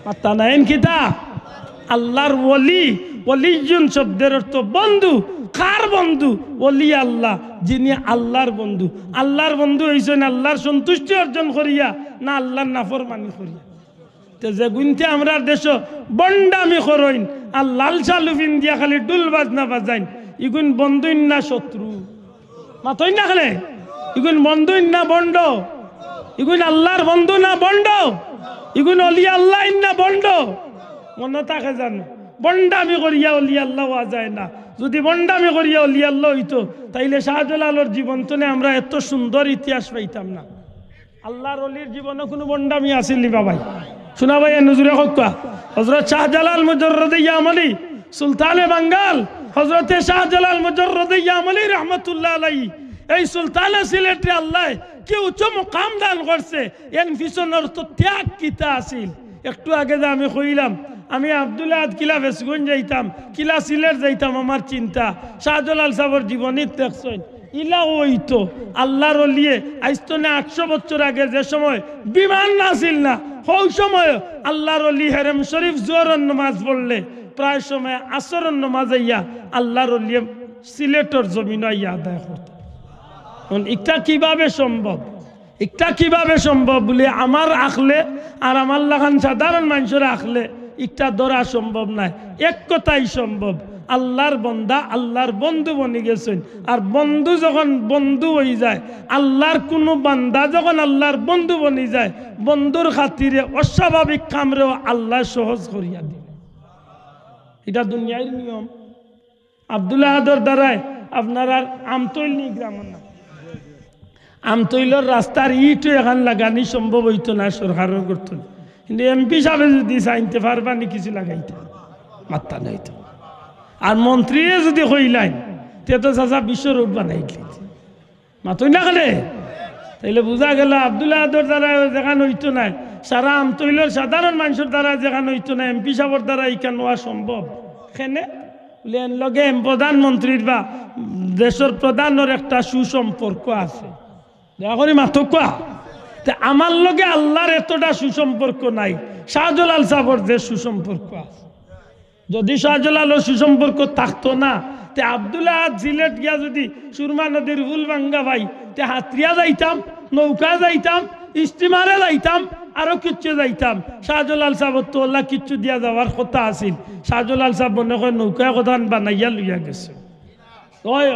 মাত্তা না, এইন কিতা? আল্লার অলি। অলিয়্যুন শব্দর অর্থ বন্ধু। কার বন্ধু? অলি আল্লা, যিনি আল্লার বন্ধু। আল্লার বন্ধু অইছইন আল্লার সন্তুষ্টি অর্জন করিয়া না আল্লার নাফরমানি করিয়া? তে যেগুইন্তে আমরার দেশো ভন্ডামি করইন আর লাল শালু ফিন্দিয়া খালি ঢুল বাজনা বাজাইন, ইগুইন বন্ধুইন না শত্রু? মাতইন না কেনে? ইগুইন বন্ধুইন না ভন্ড? ইগুইন আল্লার বন্ধু না ভন্ড? ইগুইন অলি আল্লাইন না ভন্ড? মনো থাকে জানো, ভন্ডামি করিয়া অলি আল্লা অওয়া যায় না। যুদি ভন্ডামি করিয়া অলি আল্লা অইতো, তাইলে শাহজালালর জীবন তনে আমরা এত সুন্দর ইতিহাস পাইতাম না। আল্লার অলির জীবনো কুনু ভন্ডামি আছিল নি বা ভাই? হুনা ভাই, এনু জুরে কউক্কা। হজরত শাহজালাল মুজররদে ইয়ামনি, সুলতানে বাঙ্গাল, হজরতে শাহজালাল মুজররদে ইয়ামনি রহমতুল্লাহ আলাইহি, এই সুলতানে সিলেটরে আল্লায় কি উচ্চ মুকাম দান করছে, এন পিছনর তো ত্যাগ কিতা আছিল। একটু আগে যে আমি কইলাম, আমি আব্দুল আহাদ কিলা ফেঞ্চুগঞ্জ যাইতাম, কিলা সিলেট যাইতাম, আমার চিন্তা। শাহজালাল সাবর জীবনীত দেখছইন, ইলা অইতো। আল্লার অলিয়ে আইজ তনে আটশো বছর আগে যে সময় বিমান আছিল না, হউ সময় আল্লার অলি হেরেম শরিফ জোহরর নমাজ পড়লে প্রায় সময় আসরর নমাজ আইয়া আল্লার অলিয়ে সিলেটর জমিনো আইয়া আদায় করতা। অখন ইটা কিভাবে সম্ভব? ইটা কিভাবে সম্ভব বুলে আমার আখলে আর আমার লাখান সাধারণ মানষর আখলে ইটা ধরা সম্ভব নায়। এক কথায় সম্ভব, আল্লাহর বন্দা আল্লাহর বন্ধু বনি গেছইন। আর বন্ধু যখন বন্ধু অই যায়, আল্লাহর কুনু বান্দা যখন আল্লাহর বন্ধু বনি যায়, বন্ধুর খাতিরে অস্বাভাবিক কামরেও আল্লায় সহজ করিয়া দিন। ইটা দুনিয়ার নিয়ম। আব্দুল আহাদর দ্বারায় আপনারার আমতৈল নি গ্রামর নাম? আমতৈলর রাস্তার ইটও এখান লাগানি সম্ভব অইতো না, সরকারর করতো না। কিন্তু এমপি সাবে যুদি চাইন তে পারবা নি কিছু লাগাইতা? মাত্তা নাই তো। আর মন্ত্রীয়ে যুদি কইলাইন, তে তো চাচা বিশ্ব রোড বানাই দিলে। মাতইন না কেনে? তাইলে বুঝা গেল আব্দুল আহাদর দ্বারায় যেখান অইতো নায়, সারা আমতৈলর সাধারণ মানষর দ্বারায় যেখান অইতো নায়, এমপি সাবর দ্বারায় ইখান অওয়া সম্ভব। কেনে? বুলে, এন লগে এম প্রধানমন্ত্রীর বা দেশর প্রধানর একটা সুসম্পর্ক আছে। দয়া করি মাতউক্কা। তে আমার লগে আল্লাহর এতটা সুসম্পর্ক নাই, শাহজালাল সাবর যে সুসম্পর্ক আছে। যুদি শাহজালালর সুসম্পর্ক থাকতো না, তে আব্দুল আহাদ সিলেট গিয়া যুদি সুরমা নদীর পুল ভাঙ্গা পাই, তে হাতরিয়া যাইতাম, নৌকা যাইতাম, স্টিমারে যাইতাম, আরো কিচ্ছু যাইতাম। শাহজালাল সাবর তো অলা কিচ্ছু দিয়া যাওয়ার কথা আছিল। শাহজালাল সাব মনে কয় নৌকায় কথা বানাইয়া লইয়া গেছে। অয়,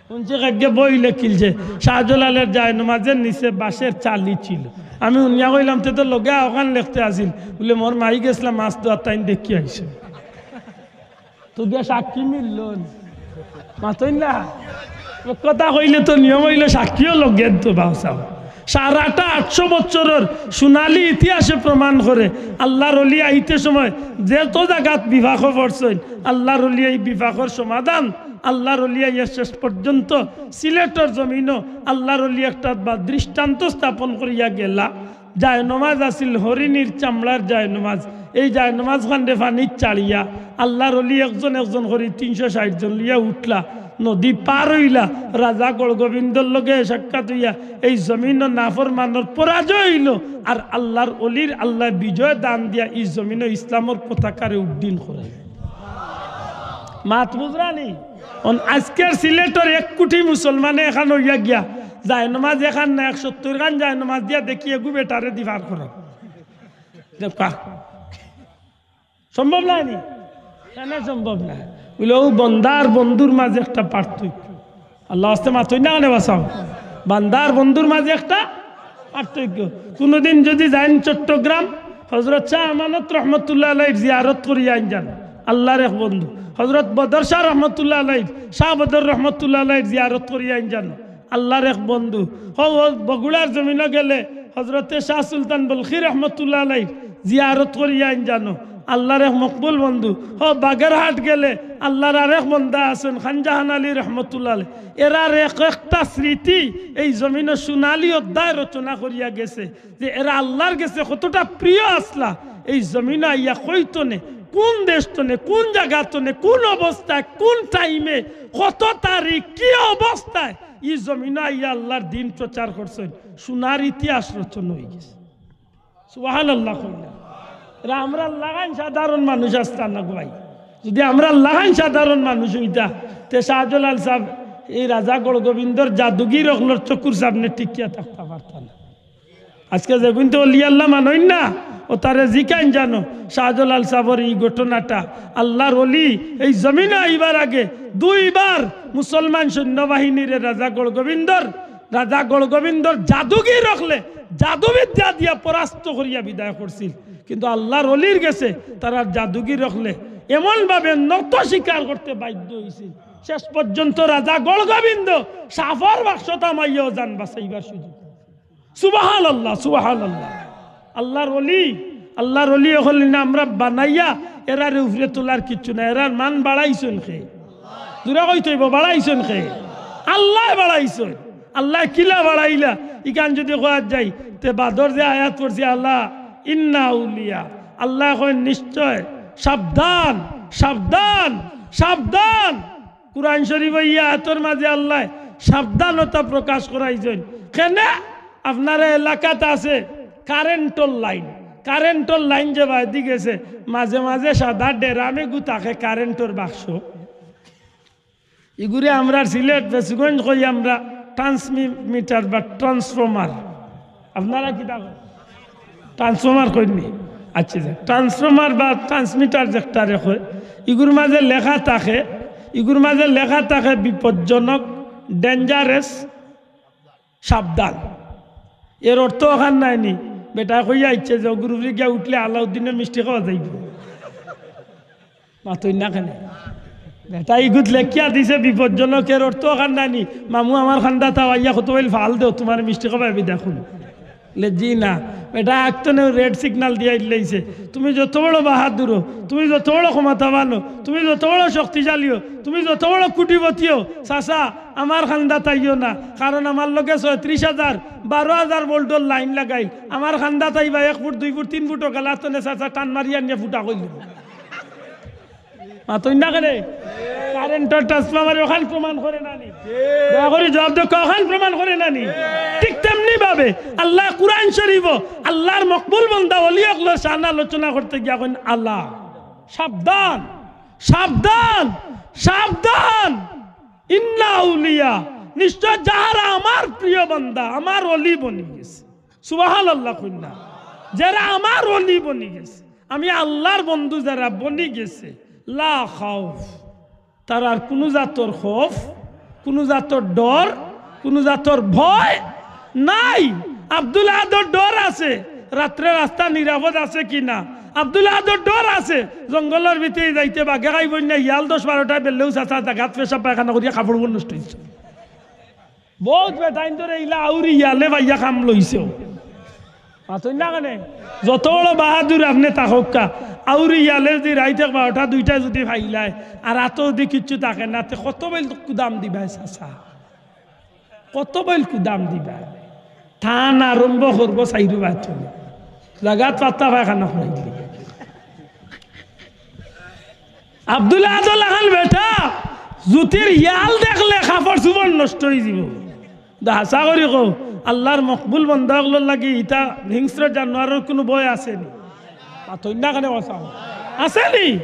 হুনছি কাইজ্জা বই লেখিলছে, শাহজালালর জায়নমাজর নিচে বাঁশর চালি ছিল। আমি হুনিয়া কইলাম, তে তো লগে অখান লেখতে আছিল। বুলে, মোর মাই গেছলা মাছ ধওয়াত, তাইন দেখি আইছে। তো গিয়া সাক্ষী মিলল নি? মাতইন না। কথা কইলে তো নিয়ম অইলো সাক্ষীও লগে তো বাউসাও। সারাটা আটশো বছরর সোনালী ইতিহাসে প্রমাণ করে, আল্লাহর অলি আইতে সময় যত জাগাত বিপাকো পড়ছইন, আল্লাহর অলি এই বিপাকর সমাধান, আল্লাহর অলি আইয়া শেষ পর্যন্ত সিলেটর জমিনো আল্লাহর অলি একটা বা দৃষ্টান্ত স্থাপন করিয়া গেলা। জায়নমাজ আছিল হরিণীর চামড়ার জায়নমাজ। এই জায়নমাজ খানরে পানিত ছাড়িয়া আল্লাহর অলি একজন একজন করি তিনশো ষাইট জন লইয়া উঠলা, নদী পার অইলা, রাজা গৌড়গোবিন্দর লগে সাক্ষাৎ অইয়া এই জমিনো নাফরমানর পরাজয় অইলো। আর আল্লাহর অলির আল্লায় বিজয় দান দিয়া এই জমিনো ইসলামর পতাকারে উড্ডীন করাইলা। মাত বুঝরা নি? অন আইজকের সিলেটর এক কুটি মুসলমানে এখান অইয়া গিয়া জায়নমাজ এখান না, এক সত্তইর খান জায়নমাজ দিয়া দেখি এগু বেটারে দি পার করা। দেখবা। সম্ভব নায় নি? কেনে সম্ভব নায়? বুলে, অউ বন্দা আর বন্ধুর মাঝে একটা পার্থক্য। আল্লার ওয়াস্তে মাতইন না কেনে বাছাও? বান্দা আর বন্ধুর মাঝে একটা পার্থক্য। কুনুদিন যুদি যাইন চট্টগ্রাম, হজরত শাহ আমানত রহমতুল্লাহ আলাইহির জিয়ারত করিয়া আইন যান, আল্লার এক বন্ধু। হজরত বদর শাহ রহমতুল্লাহ আলাইহির, শাহ বদর রহমতুল্লাহ আলাইহির জিয়ারত করিয়া আইন যান, আল্লার এক বন্ধু। হউ, হউ বগুড়ার জমিনো গেলে হজরতে শাহ সুলতান বলখি রহমতুল্লাহ আলাইহির জিয়ারত করিয়া আইন যান, আল্লার এক মকবুল বন্ধু। হউ বাগেরহাট গেলে আল্লার আরেক বন্দা আছইন খানজাহান আলী রহমতুল্লাহ আলাইহি। এরার এক একটা স্মৃতি এই জমিনো সোনালী অধ্যায় রচনা করিয়া গেছে। যে এরা আল্লার গেছে কতটা প্রিয় আছলা, এই জমিনো আইয়া কইতো নে, কুন দেশ তনে, কুন জাগা তনে, কুন অবস্থায়, কুন টাইমে, কত তারিখ, কি অবস্থায়, ই জমিনো আইয়া আল্লার দিন প্রচার করছইন, সোনার ইতিহাস রচনা অইগেছে। সুবহানাল্লাহ কইলা। এরা আমরার লাখান সাধারণ মানুষ আছলা না গো ভাই। যুদি আমরার লাখান সাধারণ মানুষ অইতা, তে শাহজালাল সাব এই রাজা গৌড়গোবিন্দর জাদুগির অকলর চকুর সামনে টিকিয়া থাকতা পারতা না। আইজকে যেগুইন্তে অলি আল্লা মানইন না, অতারে জিকাইন যানো, শাহজালাল সাবর ই ঘটনাটা। আল্লার অলি এই জমিনো আইবার আগে দুইবার মুসলমান সৈন্যবাহিনীরে রাজা গৌড়গোবিন্দর, রাজা গৌড়গোবিন্দর জাদুগির অকলে জাদুবিদ্যা দিয়া পরাস্ত করিয়া বিদায় করছিল। কিন্তু আল্লার অলির গেছে তারার জাদুগির অকলে এমনভাবে নত স্বীকার করতে বাধ্য অইছিল, শেষ পর্যন্ত রাজা গৌড়গোবিন্দ সাফর বাক্সত হামাইয়াও জান বাঁচাইবার সুযোগ। সুবহানাল্লাহ, সুবহানাল্লাহ। আল্লার অলি, আল্লার অলি অকলরে আমরা বানাইয়া এরারে উপরে তুলার কিচ্ছু না। এরার মান বাড়াইছইন কে? জুরে কইতে অইবো, বাড়াইছইন কে? আল্লায় বাড়াইছইন। আল্লায় কিলা বাড়াইলা? ইখান যুদি কওয়াত যাই, তে বাদর যে আয়াত পড়ছি, আলা ইন্না আউলিয়া, আল্লায় কইন নিশ্চয়, সাবধান, সাবধান, সাবধান। কুরআন শরিফো ই আয়াতর মাঝে আল্লায় সাবধানতা প্রকাশ করাইছইন। কেনে? আপনারা এলাকাত আছে কারেন্টর লাইন, কারেন্টর লাইন যে বায়দি গেছে, মাঝে মাঝে সাদা ডেরাম এগু থাকে কারেন্টর বাক্স। ইগুরে আমরার সিলেট ফেঞ্চুগঞ্জ কই আমরা ট্রান্সমিটার বা ট্রান্সফর্মার। আপনারা কিতা কইন? ট্রান্সফর্মার কইন নি? আচ্ছা, যে ট্রান্সফরমার বা ট্রান্সমিটার যেটারে কয়, ইগুর মাঝে লেখা থাকে, ইগুর মাঝে লেখা থাকে বিপজ্জনক, ডেঞ্জারাস, সাবধান। এর অর্থ অখান নায়নি, বেটায় কইয়া আইছে যে অগুর উপরে গিয়া উঠলে আলাউদ্দিনর মিষ্টি খাওয়া যাইবো। মাতইন না কেনে? বেটায় ইগুত লেখিয়া দিছে বিপজ্জনক, এর অর্থ অখান নায়নি, মামু আমার কান্দাত আও, আইয়া কতবাইল ফাল দেও, তুমার মিষ্টি খাওয়াইমু দেখো। লে জি না, বেটায় আগতনে রেড সিগনাল দিয়া দিলাইছে। তুমি যত বড় বাহাদুর অও, তুমি যত বড় ক্ষমতাবান অও, তুমি যত বড় শক্তিশালী অও, তুমি যত বড় কোটিপতি অও, চাচা, আমার কান্দাত আইও না, কারণ আমার লগে ছয়ত্রিশ হাজার, বারো হাজার ভোল্টর লাইন লাগাইল। আমার কান্দাত আইবা এক ফুট, দুই ফুট, তিন ফুট অকল, আতনে চাচা টান মারিয়া আনিয়া ফুটা করিলিমু। মাতইন না কেনে? কারেন্টর ট্রান্সফরমারে অখান প্রমাণ করে না নি? দয়া করি জবাব দেউক্কা, অখান প্রমাণ করে না নি? ঠিক তেমনি ভাবে আল্লায় কুরআন শরীফো আল্লার মকবুল বান্দা অলি অকলর শান আলোচনা করতে গিয়া কইন, আলা, সাবধান, সাবধান, সাবধান। ইন্না আউলিয়া, নিশ্চয় যাহারা আমার প্রিয় বান্দা, আমার অলি বনি গেছে। সুবহানাল্লাহ কইন না। যারা আমার অলি বনি গেছে, আমি আল্লার বন্ধু যারা বনি গেছে, লা খাউফ, তারার কুনু জাতর খৌফ, কুনু জাতর ডর, কুনু জাতর ভয় নাই। আব্দুল আহাদর ডর আছে, রাত্রে রাস্তা নিরাপদ আছে কি না? আব্দুল আহাদর ডর আছে, জঙ্গলর ভিতরে যাইতে বাঘে খাইবো না, হিয়াল দশ বারোটায় বেললেও চাচা জাগাত পেশাব পায়খানা করিয়া কাপড় নষ্ট অইছে। বউত বেটাইন্তরে ইলা আউরি হিয়ালে পাইয়া কাম লইছে। মাতইন না কেনে? যত বড় বাহাদুর আপনে থাকউক্কা, আউরি হিয়ালে যুদি রাইত এক বারোটা দুইটায় যুদি পাইলায়, আর আতো যুদি কিচ্ছু থাকে না, তে কতবাইল কুদাম দিবায় চাচা? কতবাইল কুদাম দিবায়? টান আরম্ভ করবো চাইরোবায় থনে। জাগাত পাত্তা পায়খানা করাইলি। আব্দুল আহাদর লাখান বেটা, জুতির হিয়াল দেখলে কাপড় চুপড় নষ্ট অইযিবো। দা হাছা করি কও, আল্লার মকবুল বান্দা অকলর লাগি ইতা হিংস্র জানোয়ারর কুনু ভয় আছে নি? মাতইন না কেনে কও চাই? আছে নি?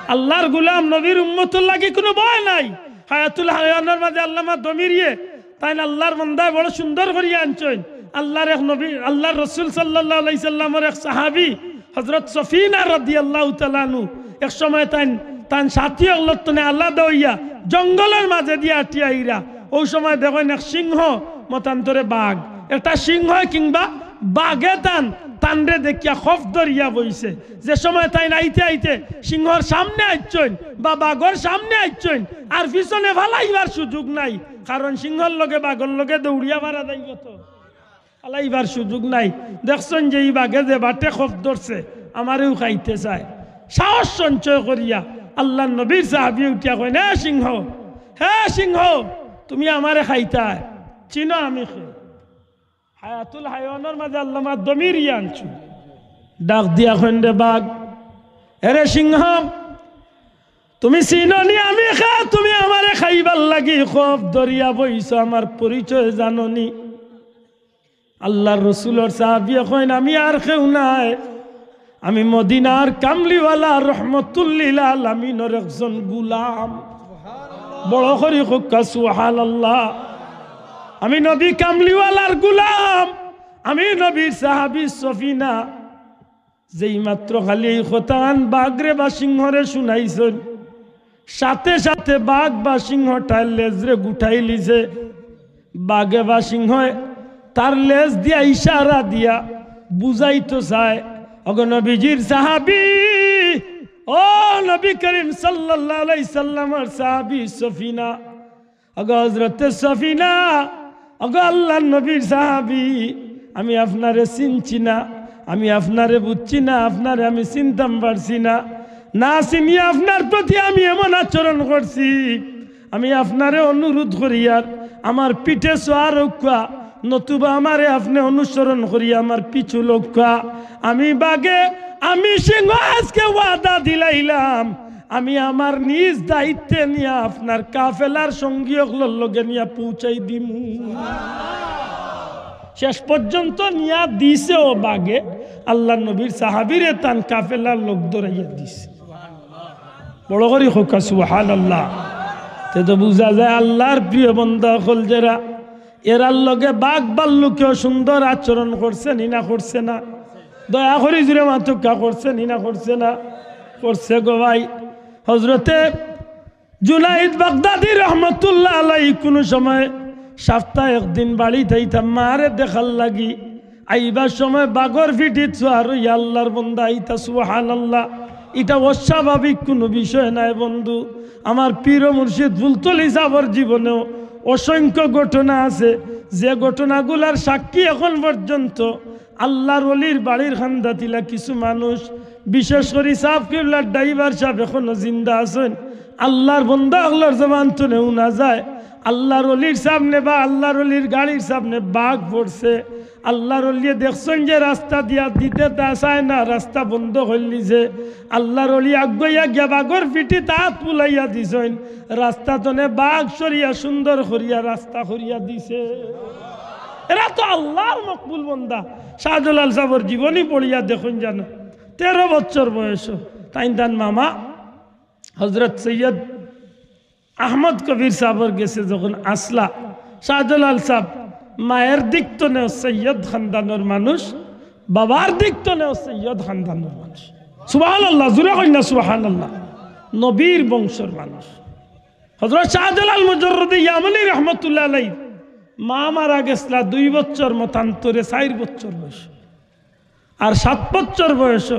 আল্লার গুলাম নবীর উম্মতর লাগি কুনু ভয় নাই। হায়াতুল হায়াওয়ানর মাঝে আল্লামা দমিরিয়ে তাইন আল্লার বান্দায় বড় সুন্দর করিয়া আনছইন। আল্লার এক নবী, আল্লার রসুল সাল্লাল্লাহু আলাইহি সাল্লামর এক সাহাবী হযরত সফিনা রাদিয়াল্লাহু তাআলা আনহু, এক সময় তাইন, তান সাথী অকলর তনে আলাদা অইয়া জঙ্গলর মাঝে দিয়া আটিয়া আইরা। অউ সময় দেখইন এক সিংহ, মতান্তরে বাঘ, একটা সিংহ কিংবা বাঘে তান, তানরে দেখিয়া খফ ধরিয়া বইছে। যে সময় তাইন আইতে আইতে সিংহর সামনে আইছইন বা বাঘর সামনে আইছইন, আর পিছনে ফালাইবার সুযোগ নাই, কারণ সিংহর লগে বাঘর লগে দৌড়িয়া পারা যাইবো তো। ফালাইবার সুযোগ নাই। দেখছইন যে ই বাঘে যে বাটে খফ ধরছে, আমারেউ খাইতে চায়। সাহস সঞ্চয় করিয়া আল্লার নবীর সাহাবী উঠিয়া কইন, "হে সিংহ, হে সিংহ, তুমি আমারে খাইতায়, চিনো আমি কে?" হায়াতুল হায়াওয়ানর মাঝে আল্লামা দমিরিয়ে আনছইন। ডাক দিয়া কইন, "রে বাঘ, এরে সিংহ, তুমি চিনো নি আমি কে? তুমি আমারে খাইবার লাগি খফ ধরিয়া বইছো, আমার পরিচয় জানো নি?" আল্লার রসুলর সাহাবীয়ে কইন, "আমি আর কেউ নায়, আমি মদিনার কামলিওয়ালা রহমতুল্লিল আলামিনর একজন গুলাম।" বড় করি কউক্কা সুবহানাল্লাহ। আমি নবী কামলিওয়ালার গুলাম, আমি নবীর সাহাবী সফিনা। যেই মাত্র খালি এই কথাখান বাঘরে বা সিংহরে শুনাইছইন, সাথে সাথে বাঘ বা সিংহটায় লেজরে গুটাইলিছে। বাঘে বা সিংহে তার লেজ দিয়া ইশারা দিয়া বুঝাইতো চায়, "ওগো নবীজির সাহাবী, ও নবী করিম সাল্লাল্লাহু আলাইহি সাল্লামর সাহাবী সফিনা, ওগো হযরতে সফিনা, ওগো আল্লার নবীর সাহাবী, আমি আপনারে চিনছি না, আমি আপনারে বুঝছি না, আপনারে আমি চিনতাম পারছি না। না চিনিয়া আপনার প্রতি আমি এমন আচরণ করছি। আমি আপনারে অনুরোধ করিয়ার আমার পিঠে সোয়ার অউক্কা, নতুবা আমারে আপনে অনুসরণ করিয়া আমার পিছু লউক্কা।" আমি বাঘে, আমি সিংহ আজকে ওয়াদা দিলাইলাম, আমি আমার নিজ দায়িত্বে নিয়া আপনার কাফেলার সঙ্গী অকলর লগে নিয়া পৌঁছাই দিমু। শেষ পর্যন্ত নিয়া দিছেও বাঘে, আল্লার নবীর সাহাবীরে তান কাফেলার লগ ধরাইয়া দিছে। বড় করি কউক্কা সুবহানাল্লাহ। তে তো বুঝা যায় আল্লার প্রিয় বান্দা অকল যেরা, এরার লগে বাঘ ভাল্লুকেও সুন্দর আচরণ করছে নি না করছে না? দয়া করি জুরে মাতউক্কা, করছে নি না করছে না? করছে গো ভাই। হজরতে জুনাইদ বাগদাদি রহমতুল্লাহ আলাই কুনু সময় সাপ্তায় একদিন বাড়িত আইতা মারে দেখার লাগি। আইবার সময় বাঘর পিঠিত সুয়ার অইয়া আল্লার বন্দা আইতা, সুবহানাল্লাহ। ইটা অস্বাভাবিক কুনু বিষয় নায় বন্ধু। আমার পীর ও মুর্শিদ ফুলতলি সাবর জীবনেও অসংখ্য ঘটনা আছে, যে ঘটনাগুলার সাক্ষী এখন পর্যন্ত আল্লার অলির বাড়ির খান্দাতিলা কিছু মানুষ, বিশেষ করি সাব কিবলার ড্রাইভার সাব এখনো জিন্দা আছইন। আল্লার বন্দা আল্লার জবান তনে হুনা যায়, আল্লার অলির সামনে বা আল্লার অলির গাড়ির সামনে বাঘ পড়ছে। আল্লার অলিয়ে দেখছইন যে রাস্তা দিয়া দিতে তা চায় না, রাস্তা বন্ধ করিলিছে। আল্লার অলি আগুয়াইয়া গিয়া বাঘর পিঠিত আত বুলাইয়া দিছইন, রাস্তা তনে বাঘ সরিয়া সুন্দর করিয়া রাস্তা করিয়া দিছে। এরা তো আল্লার মকবুল বন্দা। শাহজালাল সাবর জীবনী পড়িয়া দেখইন জানো, তেরো বছর বয়স, তাইন তান মামা হজরত সৈয়দ আহমদ কবির সাবর গেছে যখন আছলা, শাহজালাল সাব মায়ের দিক তনেও সৈয়দ খানদানর মানুষ, বাবার দিক তনেও সৈয়দ খানদানর মানুষ। সুবহানাল্লাহ, জুরে কইন না সুবহানাল্লাহ। নবীর বংশর মানুষ। হজরত শাহজালাল মুজররদে ইয়ামনি রহমতুল্লাহ আলাই মা মারা গেছলা দুই বছর, মতান্তরে চাইর বছর বয়স, আর সাত বছর বয়স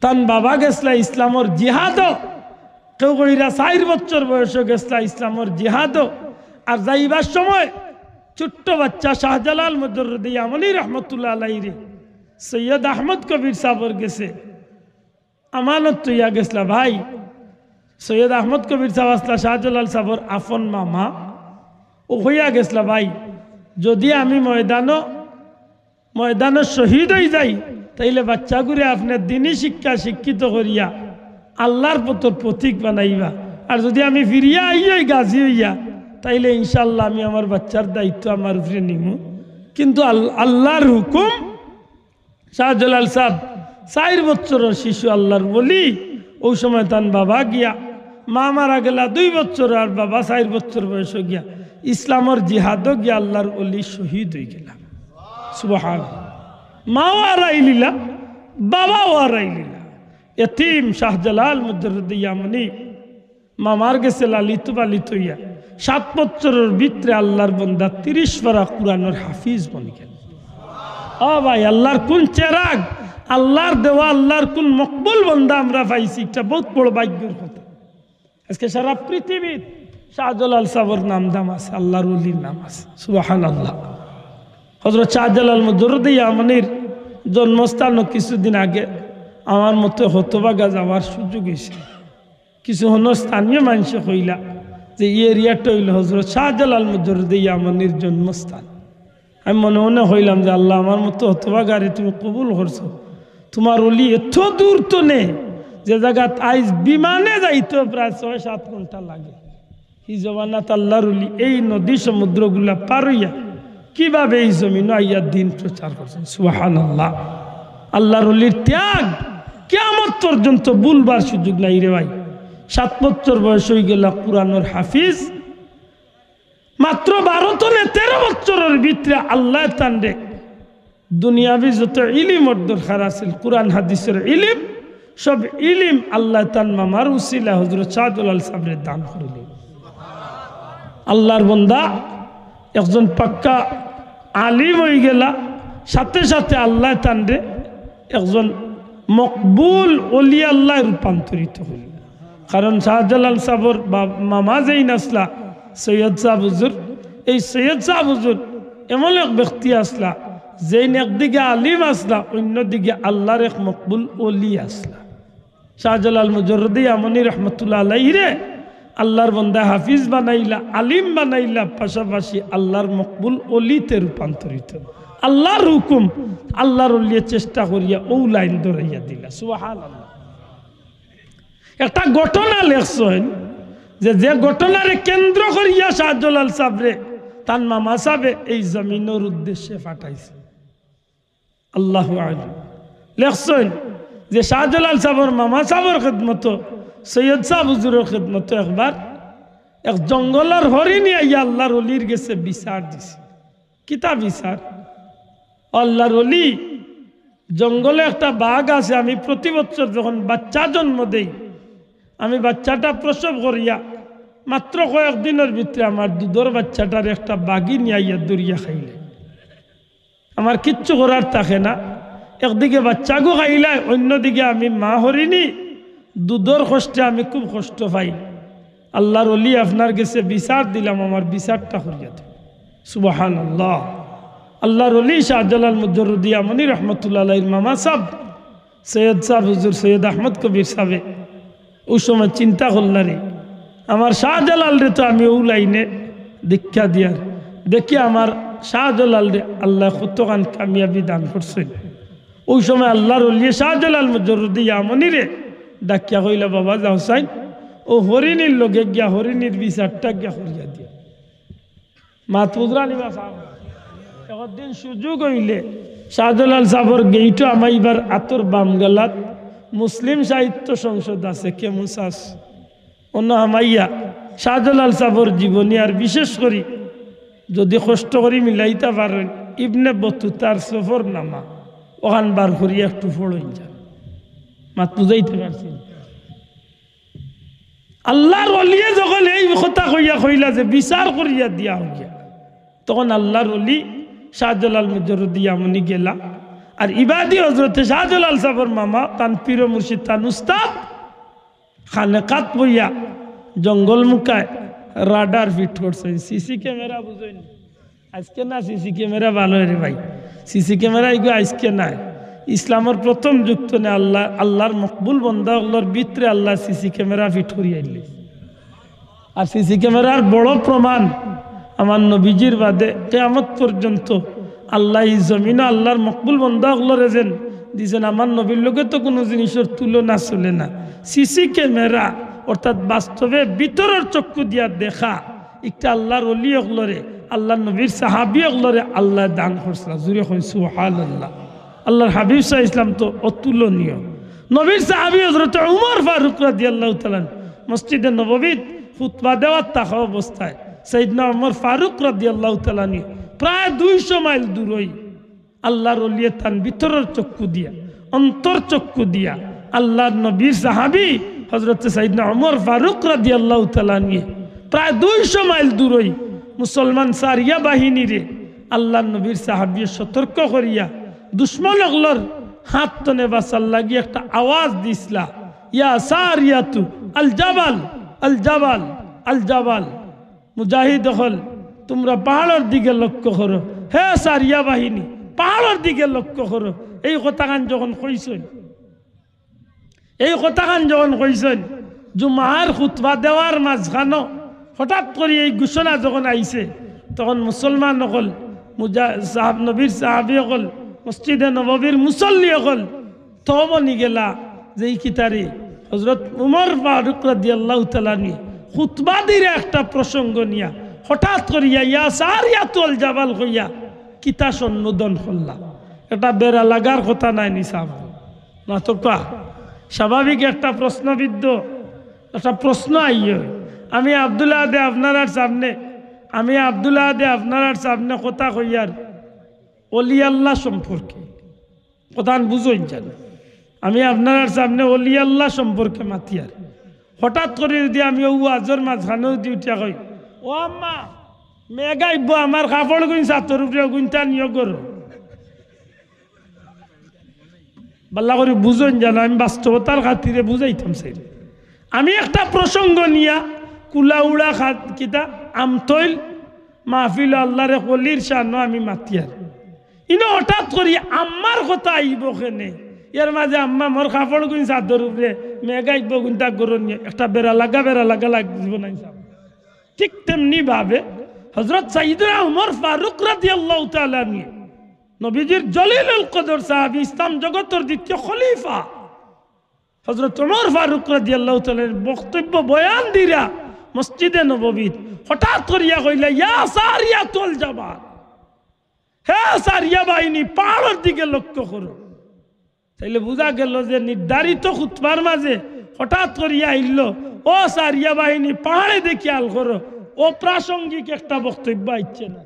তান বাবা গেছলা ইসলামর জিহাদো। কেউ কইরা চাইর বছর বয়স গেছলা ইসলামর জিহাদো। আর যাইবার সময় ছোট্ট বাচ্চা শাহজালাল মুজররদে ইয়ামনি রহমতুল্লাহ আলাইরে সৈয়দ আহমদ কবির সাবর গেছে আমানত থইয়া গেছলা ভাই। সৈয়দ আহমদ কবির সাব আছলা শাহজালাল সাবর আফন মামা। ও কইয়া গেছলা, "ভাই, যদি আমি ময়দানো, ময়দানো শহীদ অই যাই, তাইলে বাচ্চাগুরে আপনে দিনী শিক্ষা শিক্ষিত করিয়া আল্লার পথর পথিক বানাইবা। আর যদি আমি ফিরিয়া আই অই গাজী অইয়া, তাইলে ইনশাআল্লাহ আমি আমার বাচ্চার দায়িত্ব আমার উপরে নিমু।" কিন্তু আল-, আল্লার হুকুম, শাহজালাল সাব চাইর বছরর শিশু, আল্লার ওলি। অউ সময় তান বাবা গিয়া, মা মারা গেলা দুই বছর, আর বাবা চাইর বছর বয়স গিয়া ইসলামর জিহাদো গিয়া আল্লার ওলি শহীদ অই গেলা। সুবহান। মাও আরাইলিলা, বাবাও আরাইলিলা। এতিম শাহজালাল মুজররদে ইয়ামনি মামার গেছে লালিত পালিত অইয়া সাত বছরর ভিতরে আল্লার বন্দা তিরিশ পারা কুরআনর হাফিজ বনি গেল। ও ভাই, আল্লার কুন চেরাগ, আল্লার দেওয়া, আল্লার কুন মকবুল বন্দা আমরা পাইছি, ইটা বউত বড় ভাগ্যর কথা। আজকে সারা পৃথিবীত শাহজালাল সাবর নাম দাম আছে, আল্লার ওলির নাম আছে। সুবহানাল্লাহ। হজরত শাহজালাল মুজররদে ইয়ামনির জন্মস্থানো কিছুদিন আগে আমার মতো হতভাগা যাওয়ার সুযোগ অইছে। কিছু হনো স্থানীয় মানষে কইলা যে ই এরিয়াটা অইলো হজরত শাহজালাল মুজররদে ইয়ামনির জন্মস্থান। আমি মনে মনে কইলাম যে, "আল্লাহ, আমার মতো হতভাগারে তুমি কবুল করছো। তুমার ওলি এত দূর তনে, যে জাগাত আইজ বিমানে যাইতেও প্রায় ছয় সাত ঘন্টা লাগে। হি জমানাত আল্লার ওলি এই নদী সমুদ্রগুলা পার অইয়া কিভাবে এই জমিনো আইয়া দিন প্রচার করছইন?" সুবহানাল্লাহ। আল্লার ওলির ত্যাগ কিয়ামত পর্যন্ত ভুলবার সুযোগ নাই রে ভাই। সাত বছর বয়স অই গেলা কুরআনর হাফিজ, মাত্র বারো তনে তেরো বছরর ভিতরে আল্লায় তানরে দুনিয়াবি যত ইলিমর দরকার আছিল, কুরআন হাদিসর ইলিম, সব ইলিম আল্লায় তান মামার উসিলা হজরত শাহজালাল সাবরে দান করিলা। আল্লার বন্দা একজন পাক্কা আলিম অই গেলা, সাথে সাথে আল্লায় তানরে একজন মকবুল ওলি আল্লায় রূপান্তরিত করিলা। কারণ শাহজালাল সাবর বা-, মামা যেইন আছলা সৈয়দ সাব হুজুর, এই সৈয়দ সাব হুজুর এমন এক ব্যক্তি আছলা, যেইন একদিকে আলিম আছলা, অইন্যদিকে আল্লার এক মকবুল ওলি আছলা। শাহজালাল মুজররদে ইয়ামনি রহমতুল্লাহ আলাইহিরে আল্লার বন্দা হাফিজ বানাইলা, আলিম বানাইলা, পাশাপাশি আল্লার মকবুল ওলিতে রূপান্তরিত। আল্লার হুকুম, আল্লার ওলিয়ে চেষ্টা করিয়া অউ লাইন ধরাইয়া দিলা। সুবহানাল্লাহ। একটা ঘটনা লেখছইন যে, যে ঘটনারে কেন্দ্র করিয়া শাহজালাল সাবরে তান মামা সাবে এই জমিনর উদ্দেশ্যে পাঠাইছে। আল্লাহু আ'লাম। লেখছইন যে শাহজালাল সাবর মামা সাবর খেদমতো, সৈয়দ সাব হুজুরর খেদমতো একবার এক জঙ্গলর হরিণী আইয়া আল্লার ওলির গেছে বিচার দিছে। কিতা বিচার? আল্লার ওলি, জঙ্গলে একটা বাঘ আছে। আমি প্রতি বছর যখন বাচ্চা জন্ম দেই, আমি বাচ্চাটা প্রসব করিয়া মাত্র কয়েক দিনর ভিতরে আমার দুধর বাচ্চাটারে একটা বাঘে নিয়া আইয়া ধরিয়া খাইলে। আমার কিচ্ছু করার থাকে না। একদিকে বাচ্চাগু খাইলায়, অন্যদিকে আমি মা হরিণী, দুধর কষ্টে আমি খুব কষ্ট পাই। আল্লাহর ওলি, আপনার গেছে বিচার দিলাম, আমার বিচারটা করিয়া দেন। সুবহানাল্লাহ। আল্লাহর ওলি শাহজালাল মুজররদি ইয়ামনি রহমতুল্লাহ আলাইহির মামা সাব, সৈয়দ সাব হুজুর সৈয়দ আহমদ কবির সাবে অউ সময় চিন্তা করলা রে, আমার শাহজালালরে তো আমি অউ লাইনে দীক্ষা দিয়ার, দেখি আমার শাহজালালরে আল্লায় কতখান কামিয়াবি দান করছইন। অউ সময় আল্লাহর ওলিয়ে শাহজালাল মুজররদি ইয়ামনিরে ডাকিয়া কইলা, "বাবা যাও চাইন, অউ হরিণীর লগে গিয়া হরিণীর বিচারটা গিয়া করিয়া দিয়া।" মাত বুঝরা নি বা সাব? একদিন সুযোগ অইলে শাহজালাল সাবর গেইটো হামাইবার আতর বাম গালাত মুসলিম সাহিত্য সংসদ আছে, কেমুসাস। অনো হামাইয়া শাহজালাল সাবর জীবনী আর বিশেষ করি যদি কষ্ট করি মিলাইতা পারইন, ইবনে বতুতার সফরনামা অখান বার করিয়া একটু পড়ইন যান। মাত বুঝাইতে পারছি? আল্লাহর ওলিয়ে যখন এই কথা কইয়া কইলা যে বিচার করিয়া দিয়া অইয়া, তখন আল্লাহর ওলি শাহজালাল মুজররদি ইয়ামনি গেলা। আর ইবাদি হজরতে শাহজালাল সাবর মামা, তান পীর মুর্শিদ, তান উস্তাদ, খানেকাত বইয়া জঙ্গল মুখায় রাডার ফিট করছইন, সিসি ক্যামেরা বুঝইন। আইজকে না সিসি ক্যামেরা ভালা অয় রে ভাই, সিসি ক্যামেরা ইগু আইজকে নায়। ইসলামর প্রথম যুগ থনে আল্লাহ, আল্লাহর মকবুল বন্দা অকলর ভিতরে আল্লায় সিসি ক্যামেরা ফিট করিয়া আইলে। আর সিসি ক্যামেরার বড় প্রমাণ, আমার নবীজির বাদে কিয়ামত পর্যন্ত আল্লায় ই জমিনো আল্লাহর মকবুল বন্দা অকলরে যেন দিছইন, আমার নবীর লগে তো কুনু জিনিসর তুলনা চলে না। সিসি ক্যামেরা অর্থাৎ বাস্তবে ভিতরর চক্ষু দিয়া দেখা, ইকটা আল্লাহর ওলি অকলরে, আল্লাহর নবীর সাহাবী অকলরে আল্লায় দান করছলা। জুরে কইন সুবহানাল্লাহ। আল্লাহর হাবিব সাল্লাল্লাহু আলাইহি ওয়াসাল্লাম তো অতুলনীয়। নবীর সাহাবী হজরতে উমর ফারুক রাদিয়াল্লাহু তাআলা আনহু মসজিদে নববীত খুতবা দেওয়ার থাকা অবস্থায় সাইয়েদনা উমর ফারুক রাদিয়াল্লাহু তাআলা আনহু প্রায় দুইশো মাইল দূরই আল্লাহর ওলিয়ে তান ভিতরর চক্ষু দিয়া, অন্তর চক্ষু দিয়া আল্লাহর নবীর সাহাবী হজরতে সাইয়েদনা উমর ফারুক রাদিয়াল্লাহু তাআলা আনহু প্রায় দুইশো মাইল দূরই মুসলমান সারিয়া বাহিনীরে আল্লাহর নবীর সাহাবীয়ে সতর্ক করিয়া দুশমন অকলর হাত থনে বাঁচার লাগি একটা আওয়াজ দিছলা, "ইয়া সারিয়াতু আল জাবাল, আল জাবাল, আল জাবাল।" মুজাহিদ অকল, তুমরা পাহাড়র দিকে লক্ষ্য করো। হে সারিয়া বাহিনী, পাহাড়র দিকে লক্ষ্য করো। এই কথাখান যখন কইছইন, এই কথাখান যখন কইছইন, জুমার খুতবা দেওয়ার মাঝখানো হঠাৎ করি এই ঘোষণা যখন আইছে, তখন মুসলমান অকল, মুজা-, সাহাব-, নবীর সাহাবী অকল, মসজিদে নববীর মুসল্লি অকল, থমনি গেলা যে ই কিতারে হজরত উমর ফারুক রাদিয়াল্লাহু তাআলা আনহু খুতবা দিরা একটা প্রসঙ্গ নিয়া হঠাৎ করিয়া "ইয়া সারিয়াতুল জাবাল" কইয়া কিতা সম্বোধন করলা। এটা বেড়া লাগার কথা নায় নি সাব? না তো কা? স্বাভাবিক একটা প্রশ্নবিদ্ধ, একটা প্রশ্ন আইয়ে। আমি আব্দুল আহাদে আপনারার সামনে, আমি আব্দুল আহাদে আপনারার সামনে কথা কইয়ার অলি আল্লাহ সম্পর্কে। কথাখান বুঝইন জানো? আমি আপনারার সামনে অলি আল্লাহ সম্পর্কে মাতিয়ার। হঠাৎ করি যদি আমি অউ ওয়াজর মাঝখানো যদি উঠিয়া কই, "ও আম্মা, মেঘ আইবো, আমার কাপড়গুইন ছাতর উপরে, অগুইনতা নিও ঘরো।" ভালা করি বুঝইন জানো, আমি বাস্তবতার খাতিরে বুঝাইতাম চাই। আমি একটা প্রসঙ্গ নিয়া কুলাউড়া খাত-, কিতা আমতৈল মাহফিল আল্লাহর এক অলির শানো আমি মাতিয়ার। ইনো হঠাৎ করি আম্মার কথা আইবো কেনে? এর মাঝে আম্মা মোর কাপড়গুইন ছাতর উপরে, মেঘ আইবো অগুইনতা ঘরো নিও, একটা বেড়া লাগা, বেড়া লাগা লাগবো না ইনশাআল্লাহ। ঠিক তেমনি ভাবে হজরত সাইয়েদনা উমর ফারুক রাদিয়াল্লাহু তাআলা আনহু, নবীজির জলিলুল কদর সাহাবী, ইসলাম জগতর দ্বিতীয় খলিফা, হজরত উমর ফারুক রাদিয়াল্লাহু তাআলা আনহুর বক্তব্য বয়ান দিরা মসজিদে নববীত হঠাৎ করিয়া কইলা, "ইয়া সারিয়াতুল জাবাল, হে সারিয়া বাহিনী, পাহাড়র দিকে লক্ষ্য করো।" তাইলে বুঝা গেল যে নির্ধারিত খুতবার মাঝে হঠাৎ করিয়া আইলো, "ও সারিয়া বাহিনী, পাহাড়ে দেখি খেয়াল করো।" অপ্রাসঙ্গিক একটা বক্তব্য আইছে না?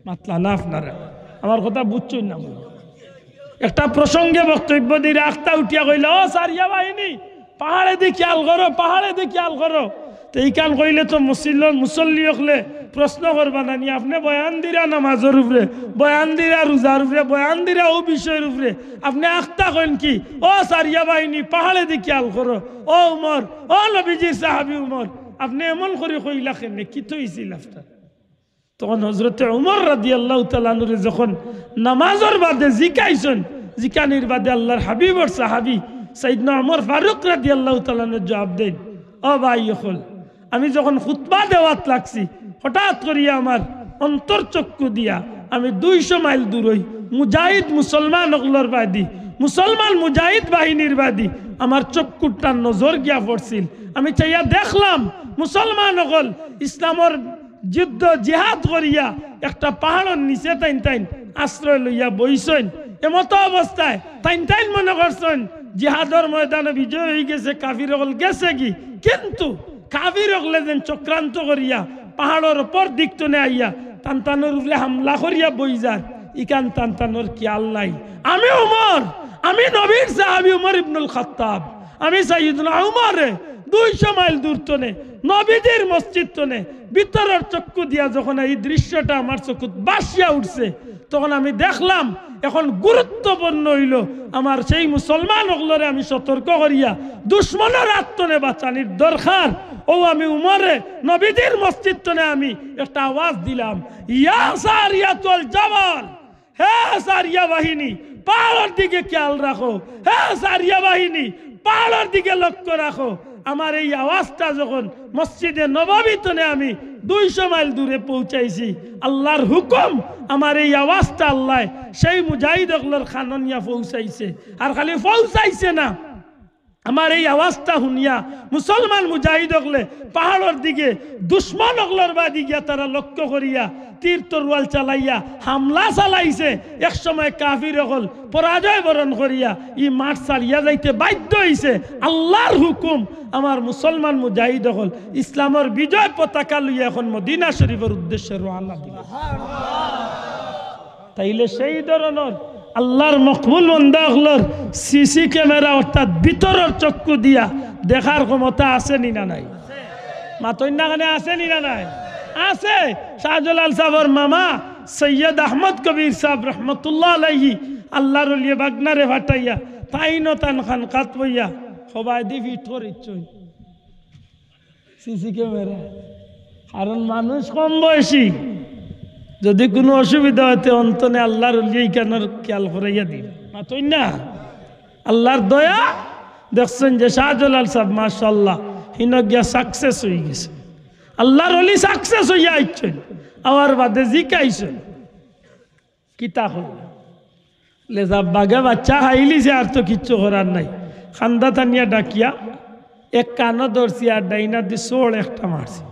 মাতলা না আপনারা, আমার কথা বুঝছইন না মনে হয়। একটা প্রসঙ্গে বক্তব্য দিরা আখতা উঠিয়া কইলা, "ও সারিয়া বাহিনী, পাহাড়েদি খেয়াল করো, পাহাড়েদি খেয়াল করো।" তে ইখান কইলে তো মুসল্লি, মুসল্লি অকলে প্রশ্ন করবা না নি, "আপনে বয়ান দিরা নামাজর উপরে, বয়ান দিরা রোজার উপরে, বয়ান দিরা অউ বিষয়র উপরে, আপনে আখতা কইন কি? ও সারিয়া বাহিনী, পাহাড়েদি খেয়াল করো, ও উমর, ও নবীজির সাহাবী উমর, আপনে এমন করি কইলা কেনে, কিতা অইছিল আপনার?" তখন হযরতে উমর রাদিয়াল্লাহু তাআলা আনহুরে যখন নামাজর বাদে জিকাইছইন, জিকানির বাদে আল্লাহর হাবিবর সাহাবী সাইয়েদনা উমর ফারুক রাদিয়াল্লাহু তাআলা আনহু জবাব দেইন, "ও ভাই অকল, আমি যখন খুতবা দেওয়াত লাগছি, হঠাৎ করিয়া আমার অন্তর চক্ষু দিয়া আমি দুইশো মাইল দূরই মুজাহিদ মুসলমান অকলর বাদি, মুসলমান মুজাহিদ বাহিনীর বাদি আমার চক্ষুরটা নজর গিয়া পড়ছিল। আমি চাইয়া দেখলাম মুসলমান অকল ইসলামর যুদ্ধ জিহাদ করিয়া একটা পাহাড়র নিচে তাইন তাইন আশ্রয় লইয়া বইছইন। এমতো অবস্থায় তাইন তাইন মনে করছইন জিহাদর ময়দানে বিজয় অইগেছে, কাফির অকল গেছেগি, কিন্তু কাফির অকলে যেন চক্রান্ত করিয়া পাহাড়র উপর দিক তনে আইয়া তান তানর উপরে হামলা করিয়া বই যার, ইখান তান তানর খেয়াল নাই। আমি উমর, আমি নবীর সাহাবী উমর ইবনুল খাত্তাব, আমি সাইয়েদনা উমরে দুইশো মাইল দূর তনে নবীজির মসজিদ তনে ভিতরর চক্ষু দিয়া যখন এই দৃশ্যটা আমার চকুত ভাসিয়া উঠছে, তখন আমি দেখলাম এখন গুরুত্বপূর্ণ অইলো আমার সেই মুসলমান অকলরে আমি সতর্ক করিয়া দুশমনর আত তনে বাঁচানির দরকার। অউ আমি উমরে নবীজির মসজিদ তনে আমি একটা আওয়াজ দিলাম, "ইয়া সারিয়াতুল জাবাল, হে সারিয়া বাহিনী, পাহাড়র দিকে খেয়াল রাখো, হে সারিয়া বাহিনী, পাহাড়র দিকে লক্ষ্য রাখো।" আমার এই আওয়াজটা যখন মসজিদে নববী তনে আমি দুইশো মাইল দূরে পৌঁছাইছি, আল্লাহর হুকুম, আমার এই আওয়াজটা আল্লায় সেই মুজাহিদ অকলর কানো নিয়া পৌঁছাইছে। আর খালি পৌঁছাইছে না, আমার এই আওয়াজটা হুনিয়া মুসলমান মুজাহিদ অকলে পাহাড়র দিকে দুশমন অকলর বাদি গিয়া তারা লক্ষ্য করিয়া তীর তরোয়াল চালাইয়া হামলা চালাইছে। এক সময় কাফির অকল পরাজয় বরণ করিয়া ই মাঠ ছাড়িয়া যাইতে বাধ্য অইছে। আল্লাহর হুকুম, আমার মুসলমান মুজাহিদ অকল ইসলামর বিজয় পতাকা লইয়া এখন মদিনা শরীফর উদ্দেশ্যে রওয়ানা দিল। তাইলে সেই ধরনর আল্লাহর মকবুল বন্দা অকলর সিসি ক্যামেরা অর্থাৎ ভিতরর চক্ষু দিয়া দেখার ক্ষমতা আছে নি না নাই? মাতইন না কেনে, আছে নি না নাই? আছে। শাহজালাল সাবর মামা সৈয়দ আহমদ কবির সাব রহমতুল্লাহ আলাইহি আল্লাহর অলিয়ে বাগনারে ফাটাইয়া তাইনও তান খানকাত বইয়া হবায়দি ফিট করিচ্ছইন। CC camera. কারণ মানুষ কম বয়সী, যদি কুনু অসুবিধা অয় তে অন্তনে আল্লাহর অলিয়ে ইখানর খেয়াল করাইয়া দিবা। মাতইন না? আল্লাহর দয়া, দেখছইন যে শাহজালাল সাব মাশাআল্লাহ হিনো গিয়া সাকসেস অইগেছে। আল্লাহর অলি সাকসেস অইয়া আইছইন, আওয়ার বাদে জিকাইছইন, "কিতা করলা?" লেজা বাঘে বাচ্চা খাইলিছে, আর তো কিচ্ছু করার নাই। কান্দা টানিয়া ডাকিয়া এক কানো ধরছি আর ডাইন আতদি চড় একটা মারছি।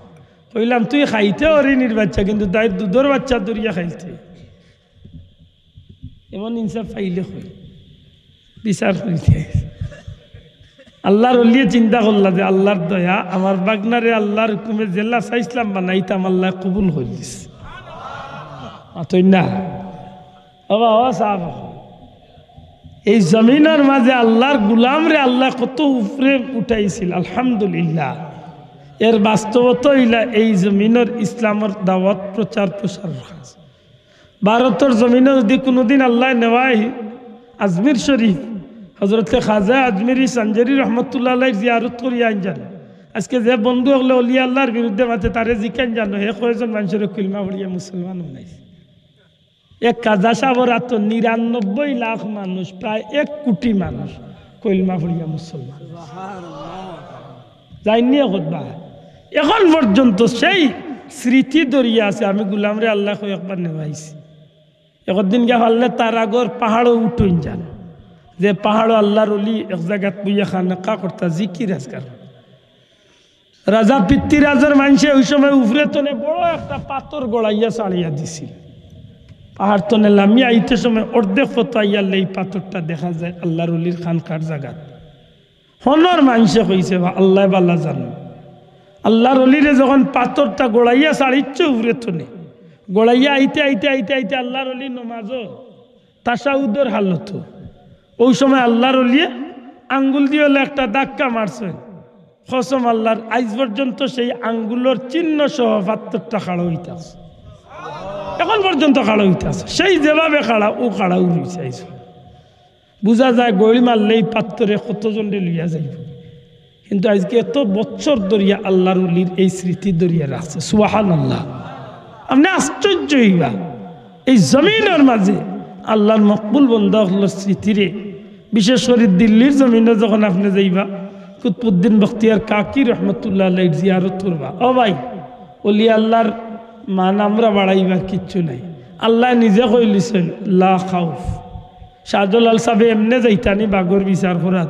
কইলাম, "তুই খাইতে হরিণীর বাচ্চা, কিন্তু তাই দুধর বাচ্চা ধরিয়া খাইলতে।" এমন ইনসাফ পাইলে কই বিচার করিতে। আল্লাহর অলিয়ে চিন্তা করলা যে, "আল্লাহর দয়া, আমার বাগনারে আল্লাহর হুকুমে যেলা চাইছলাম বানাইতাম, আল্লায় কবুল করিলিছে।" মাতইন না? বাবা, ও সাব, এই জমিনর মাঝে আল্লাহর গুলামরে আল্লায় কত উপরে উঠাইছিল, আলহামদুলিল্লাহ। এর বাস্তবতা অইলা এই জমিনর ইসলামর দাওয়াত প্রচার প্রসারর কাজ। ভারতর জমিনো যদি কুনুদিন আল্লায় নেওয়ায় আজমির শরীফ, হজরতে খাজা আজমিরি সানজারি রহমতুল্লাহ আলাইহির জিয়ারত করিয়া আইন যান। আজকে যে বন্ধু অকলে অলি আল্লাহর বিরুদ্ধে মাতে তারে জিকাইন যান, হে কয়জন মানষরে কলমা পড়িয়া মুসলমান বানাইছে? এক খাজা সাবর আতো নিরানব্বই লাখ মানুষ, প্রায় এক কোটি মানুষ কলমা পড়িয়া মুসলমান। যাইননি একবার? এখন পর্যন্ত সেই স্মৃতি ধরিয়া আছে। আমি গুলামরে আল্লায় কয়েকবার নেওয়াইছি। একদিন গিয়া পারলে তারাগর পাহাড়ো উঠইন যান, যে পাহাড়ো আল্লাহর অলি এক জাগাত বইয়া খানকা করতা, জিকির আজকার। রাজা পৃথ্বীরাজর মানষে ওই সময় উপরে তনে বড় একটা পাথর গড়াইয়া ছাড়িয়া দিছিল। পাহাড় তনে লামিয়া আইতে সময় অর্ধেক পথ আইয়ারলে এই পাথরটা দেখা যায় আল্লাহর অলির খানকার জাগাত। হনর মানষে কইছে, "বা আল্লায় বালা জানো।" আল্লাহর অলিরে যখন পাথরটা গড়াইয়া ছাড়িচ্ছে উপরে তনে, গড়াইয়া আইতে আইতে আইতে আইতে আল্লাহর অলি নমাজো তাশাহুদর হালতো, অউ সময় আল্লার অলিয়ে আঙ্গুল দি অলা একটা ধাক্কা মারছইন। কসম আল্লার, আইজ পর্যন্ত সেই আঙ্গুলর চিহ্ন সহ পাত্থরটা খাড়া অইতা আছে। অখন পর্যন্ত খাড়া অইতা আছে। সেই যেভাবে খাড়া, অউ খাড়াউ রইছে আইজ। বুঝা যায়, গইড় মারলেই পাত্থরে কতজনরে লইয়া যাইবো। কিন্তু আইজকে এত বছর ধরিয়া আল্লার অলির এই স্মৃতি ধরিয়া রাখছে। সুবহানাল্লাহ। আপনে আশ্চর্য অইবা, এই জমিনর মাঝে আল্লার মকবুল বন্দা অকলর স্মৃতিরে, বিশেষ করি দিল্লির জমিনো যখন আপনে যাইবা, কুতবুদ্দিন বখতিয়ার কাকি রহমতুল্লাহ আলাইহির জিয়ারত করবা। ও ভাই, অলি আল্লার মান আমরা বাড়াইবার কিচ্ছু নাই। আল্লায় নিজে কইলিছইন, "লা খাউফ।" শাহজালাল সাবে এমনে যাইতা নি বাঘর বিচার করাত।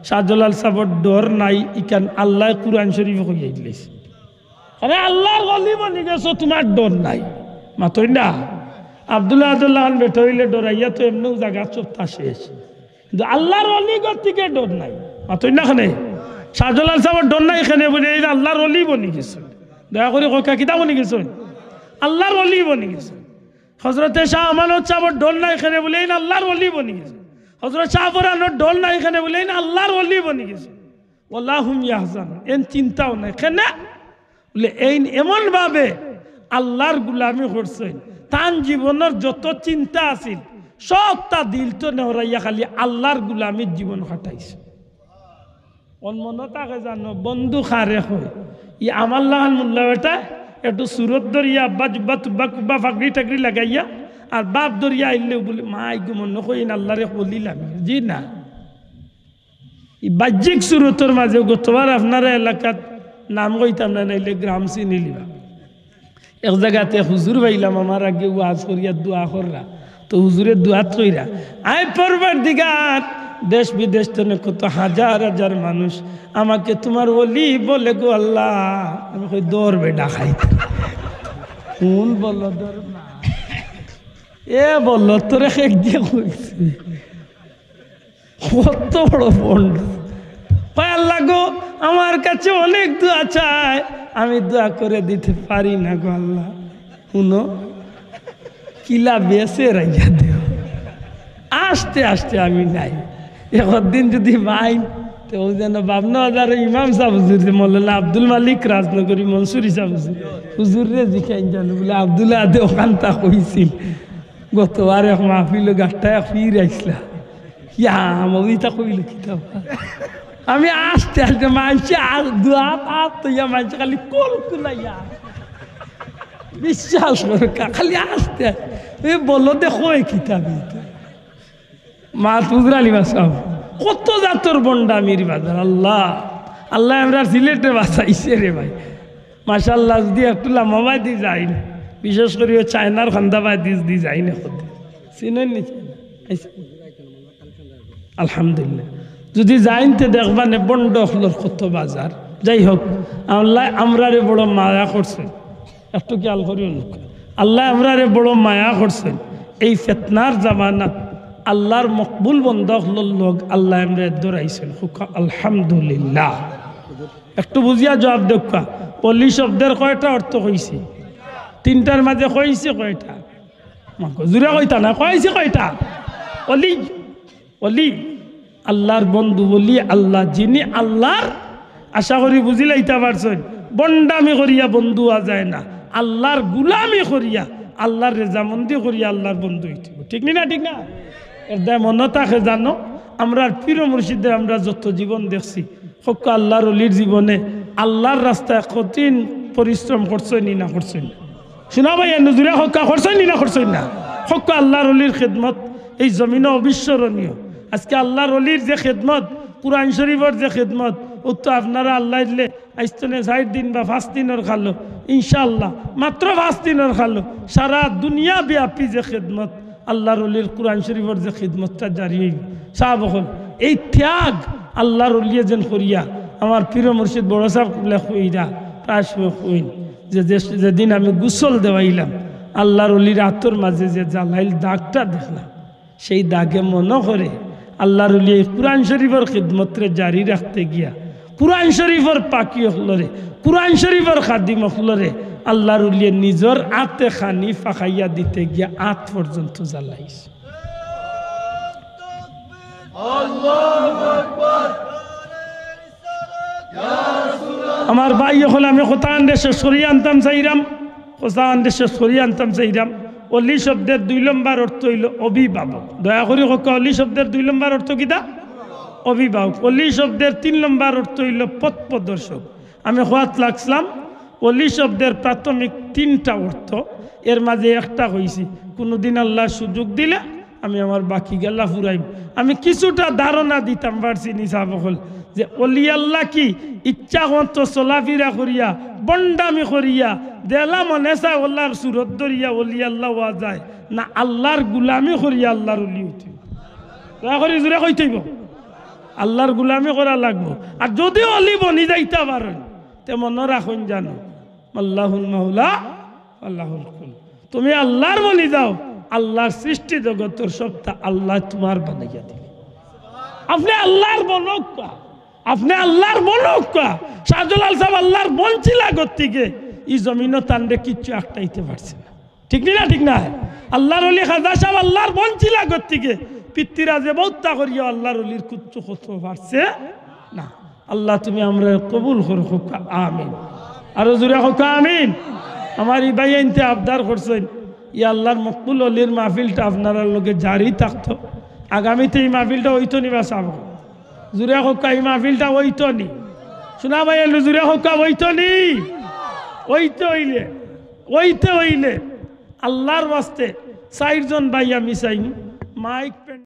শাহজালাল সাবর ডর নাই, ইখান আল্লায় কুরআন শরিফো কইয়া দিলাইছে। আরে আল্লার অলি বনি গেছো, তুমার ডর নাই। মাতইন না। আব্দুল আহাদর লাখান বেটা অইলে ডরাইয়া তো এমনেউ জাগাত সবতা শেষ। কিন্তু আল্লার অলি গতিকে ডর নাই। মাতইন না কেনে? শাহজালাল সাবর ডর নাই কেনে বুলে, এইন আল্লার অলি বনি গেছইন। দয়া করি কউক্কা, কিতা বনি গেছইন? আল্লার অলি বনি গেছইন। হজরতে শাহ আমানত সাবর ডর নাই কেনে বুলে, এইন আল্লার অলি বনি গেছইন। হজরত শাহ পরানর ডর নাই কেনে বুলে, এইন আল্লার অলি বনি গেছইন। ওয়ালা হুম ইয়াহজানুন, এইন চিন্তাও নাই। কেনে? বুলে, এইন এমন ভাবে আল্লার গুলামি করছইন, তান জীবনর যত চিন্তা আছিল, সবতা দিল তো নেওরাইয়া খালি আল্লার গুলামির জীবন কাটাইছইন। অন মনো থাকে জানো, বন্ধু কারে কয়? ই আমার লাখান মোল্লা বেটা, একটু সুরত ধরিয়া, আব্বা জুব্বা তুব্বা কুব্বা, ফাগড়ি টাগড়ি লাগাইয়া, আর বাপ ধরিয়া আইলেউ বুলে, "মাই গো, মনো কইন আল্লারে বলিলাম।" জি না। ই বাহ্যিক সুরতর মাঝে গতবার আপনারা এলাকাত নাম কইতাম না, নাইলে গ্রাম চিনিলিবা। এক জাগাত এক হুজুর পাইলাম, আমার আগে ওয়াজ করিয়া দোয়া কররা। তো হুজুরে দোয়াত কইরা, "আয় পরওয়ারদিগার, দেশ বিদেশ তনে কত হাজার হাজার মানুষ আমাকে তুমার অলি বলে গো আল্লাহ।" আমি কই, "দৌড় বেটা খাইতে।" কোন বলো দৌড় না? এ বলো, তোরে এক দিয়া কইছি। কত বড় ভন্ড। কয়, "আল্লাহ গো, আমার কাছে অনেক দোয়া চায়, আমি দোয়া করে দিতে পারি না গো আল্লাহ।" হুনো, কিলা বেছে রাইয়া দেও। আস্তে আস্তে আমি নাই। একদিন যদি মাইন, তো অউ যেন বাবনা বাজারর ইমাম সাব হুজুর যে মৌলানা আব্দুল মালিক রাজনগরী মনসুরি সাব হুজুর, হুজুররে জিকাইন জানো বুলে, "আব্দুল আহাদে অখানতা কইছিল।" গতবার এক মাহফিলো গাট্টা এক পীর আইছলা। ইয়া, মৌলভী তা কইল কিতা বা? আমি আস্তে আস্তে মানষে আর দোয়া পাত তো ইয়া মানষে খালি কল কুলাইয়া। বিশ্বাস করো কা-, খালি আস্তে আস্তে। এ বলো দেখো এ কিতাব ইতা। মাত বুঝরানি বাসাও। কত জাতর ভন্ডামির বাজার আল্লাহ। আল্লাহ আমরার সিলেটরে বাঁচাইছে রে ভাই। মাশাআল্লাহ, যদি একটু লামাবাদি যাইন, বিশেষ করি ওই চায়নার খান্দাবাদি যদি যাইন, এখন চিনেন নি চায়না? আইসা। আলহামদুলিল্লাহ, যদি যাইন তে দেখবা নে বন্ড অকলর কত বাজার। যাই হোক, আল্লাহ আমরারে বড় মায়া করছে, একটু খেয়াল করিও না। আল্লাহ আমরারে বড় মায়া করছে। এই ফেতনার জামানাত আল্লাহর মকবুল বন্দা অকলর লগ আল্লাহ আমরারে ধরাইছেন। কউক্কা আলহামদুলিল্লাহ। একটু বুঝিয়া জবাব দেউক্কা। অলি শব্দের কয়টা অর্থ কইছি? তিনটার মাঝে কইছি কয়টা? মাগো, জুরে কইতা না, কইছি কয়টা? অলি, অলি, আল্লাহর বন্ধু, অলি আল্লাহ, যিনি আল্লাহর, আশা করি বুঝিলাইতা পারছইন, বন্ডামি করিয়া বন্ধু অওয়া যায় না, আল্লাহর গুলামি করিয়া, আল্লাহর রেজামন্দি করিয়া আল্লাহর বন্ধু অইতে অইবো। ঠিক নি না? ঠিক না? এর দায় মনো থাকে জানো, আমরার পীর মুর্শিদে আমরা যত জীবন দেখছি, কউক্কা আল্লাহর অলির জীবনে আল্লাহর রাস্তায় কঠিন পরিশ্রম করছইন নি না করছইন না? শুনা ভাই, এ নজুরে কউক্কা করছইন নি না করছইন না? কউক্কা আল্লাহর অলির খেদমত এই জমিনো অবিস্মরণীয়। আজকে আল্লাহর অলির যে খেদমত, কুরআন শরীফর যে খেদমত, অউ তো আপনারা আল্লাহ দিলে আইজ তনে চাইর দিন বা পাঁচ দিনর কালো, ইনশাআল্লাহ, মাত্র পাঁচ দিনর কালো, সারা দুনিয়া ব্যাপী যে খেদমত, আল্লাহর অলির কুরআন শরীফর যে খেদমতটা জারি অইবো, সাব অকল, এই ত্যাগ আল্লাহর অলিয়ে যেন করিয়া, আমার পীর মুর্শিদ বড় সাব কিবলা কইরা, প্রায় সময় কইন যে, যে, যেদিন আমি গোসল দেওয়াইলাম, আল্লাহর অলির আতর মাঝে যে জ্বালাইল দাগটা দেখলাম, সেই দাগে মনো করে আল্লাহর অলিয়ে এই কুরআন শরীফর খেদমতরে জারি রাখতে গিয়া, কুরআন শরীফর পাখি অকলরে, কুরআন শরীফর খাদিম অকলরে আল্লাহর অলিয়ে নিজর আতে খানি পাকাইয়া দিতে গিয়া আত পর্যন্ত জ্বালাইছে। আমার ভাই অকল, আমি কথা আনতে শেষ করি আনতাম চাইরাম, কথা আনতে শেষ করি আনতাম চাইরাম। অলি শব্দের দুই নম্বর অর্থ অইলো অভিভাবক। দয়া করি কউক্কা, অলি শব্দের দুই নম্বর অর্থ কিতা? অভিভাবক। অলি শব্দের তিন নম্বর অর্থ অইলো পথ প্রদর্শক। আমি কওয়াত লাগছিলাম, অলি শব্দের প্রাথমিক তিনটা অর্থ, এর মাঝে একটা কইছি, কুনুদিন আল্লায় সুযোগ দিলে আমি আমার বাকি গেলা ফুরাইমু। আমি কিছুটা ধারণা দিতাম পারছি নি সাব অকল, যে অলি আল্লাহ কি ইচ্ছা মতো চলাফিরা করিয়া, ভন্ডামি করিয়া, যেলা মনে চায় অলার সুরত ধরিয়া অলি আল্লাহ অওয়া যায়, না আল্লার গুলামি করিয়া আল্লার অলি অইতে অইবো? দয়া করি জুরে কইতে অইবো, আল্লার গুলামি করা লাগবো। আর যুদি অলি বনি যাইতা পারইন, তে মনো রাখইন জানো, আল্লাহুল মাওলা, আল্লাহুল কুল। তুমি আল্লার বনি যাও, আল্লার সৃষ্টি জগতর সবটা আল্লায় তুমার বানাইয়া দিবা। আপনে আল্লার বনউক্কা, আপনে আল্লার বনউক্কা। শাহজালাল সাব আল্লার বনছিলা গতিকে ই জমিনো তানরে কিচ্ছু আটকাইতে পারছে না। ঠিক নি না? ঠিক না? আল্লার অলি খাজা সাব আল্লার বনছিলা গতিকে পিতৃরাজে বউত্তা করিয়া আল্লার অলির কিচ্ছু করতে পারছে না। আল্লাহ তুমি আমরারে কবুল করো, কউক্কা আমিন। আরো জুরে কউক্কা আমিন। আমার ই ভাইয়াইন্তে আবদার করছইন, ই আল্লার মকবুল অলির মাহফিলটা আপনারার লগে জারি থাকতো। আগামীতে ই মাহফিলটা অইতো নি বা সাব? জুরে কউক্কা, ই মাহফিলটা অইতো নি? শুনা ভাই, একটু জুরে কউক্কা, অইতো নি? অইতে অইলে, অইতে অইলে আল্লার ওয়াস্তে চাইরজন ভাই আমি চাইমু, মাইক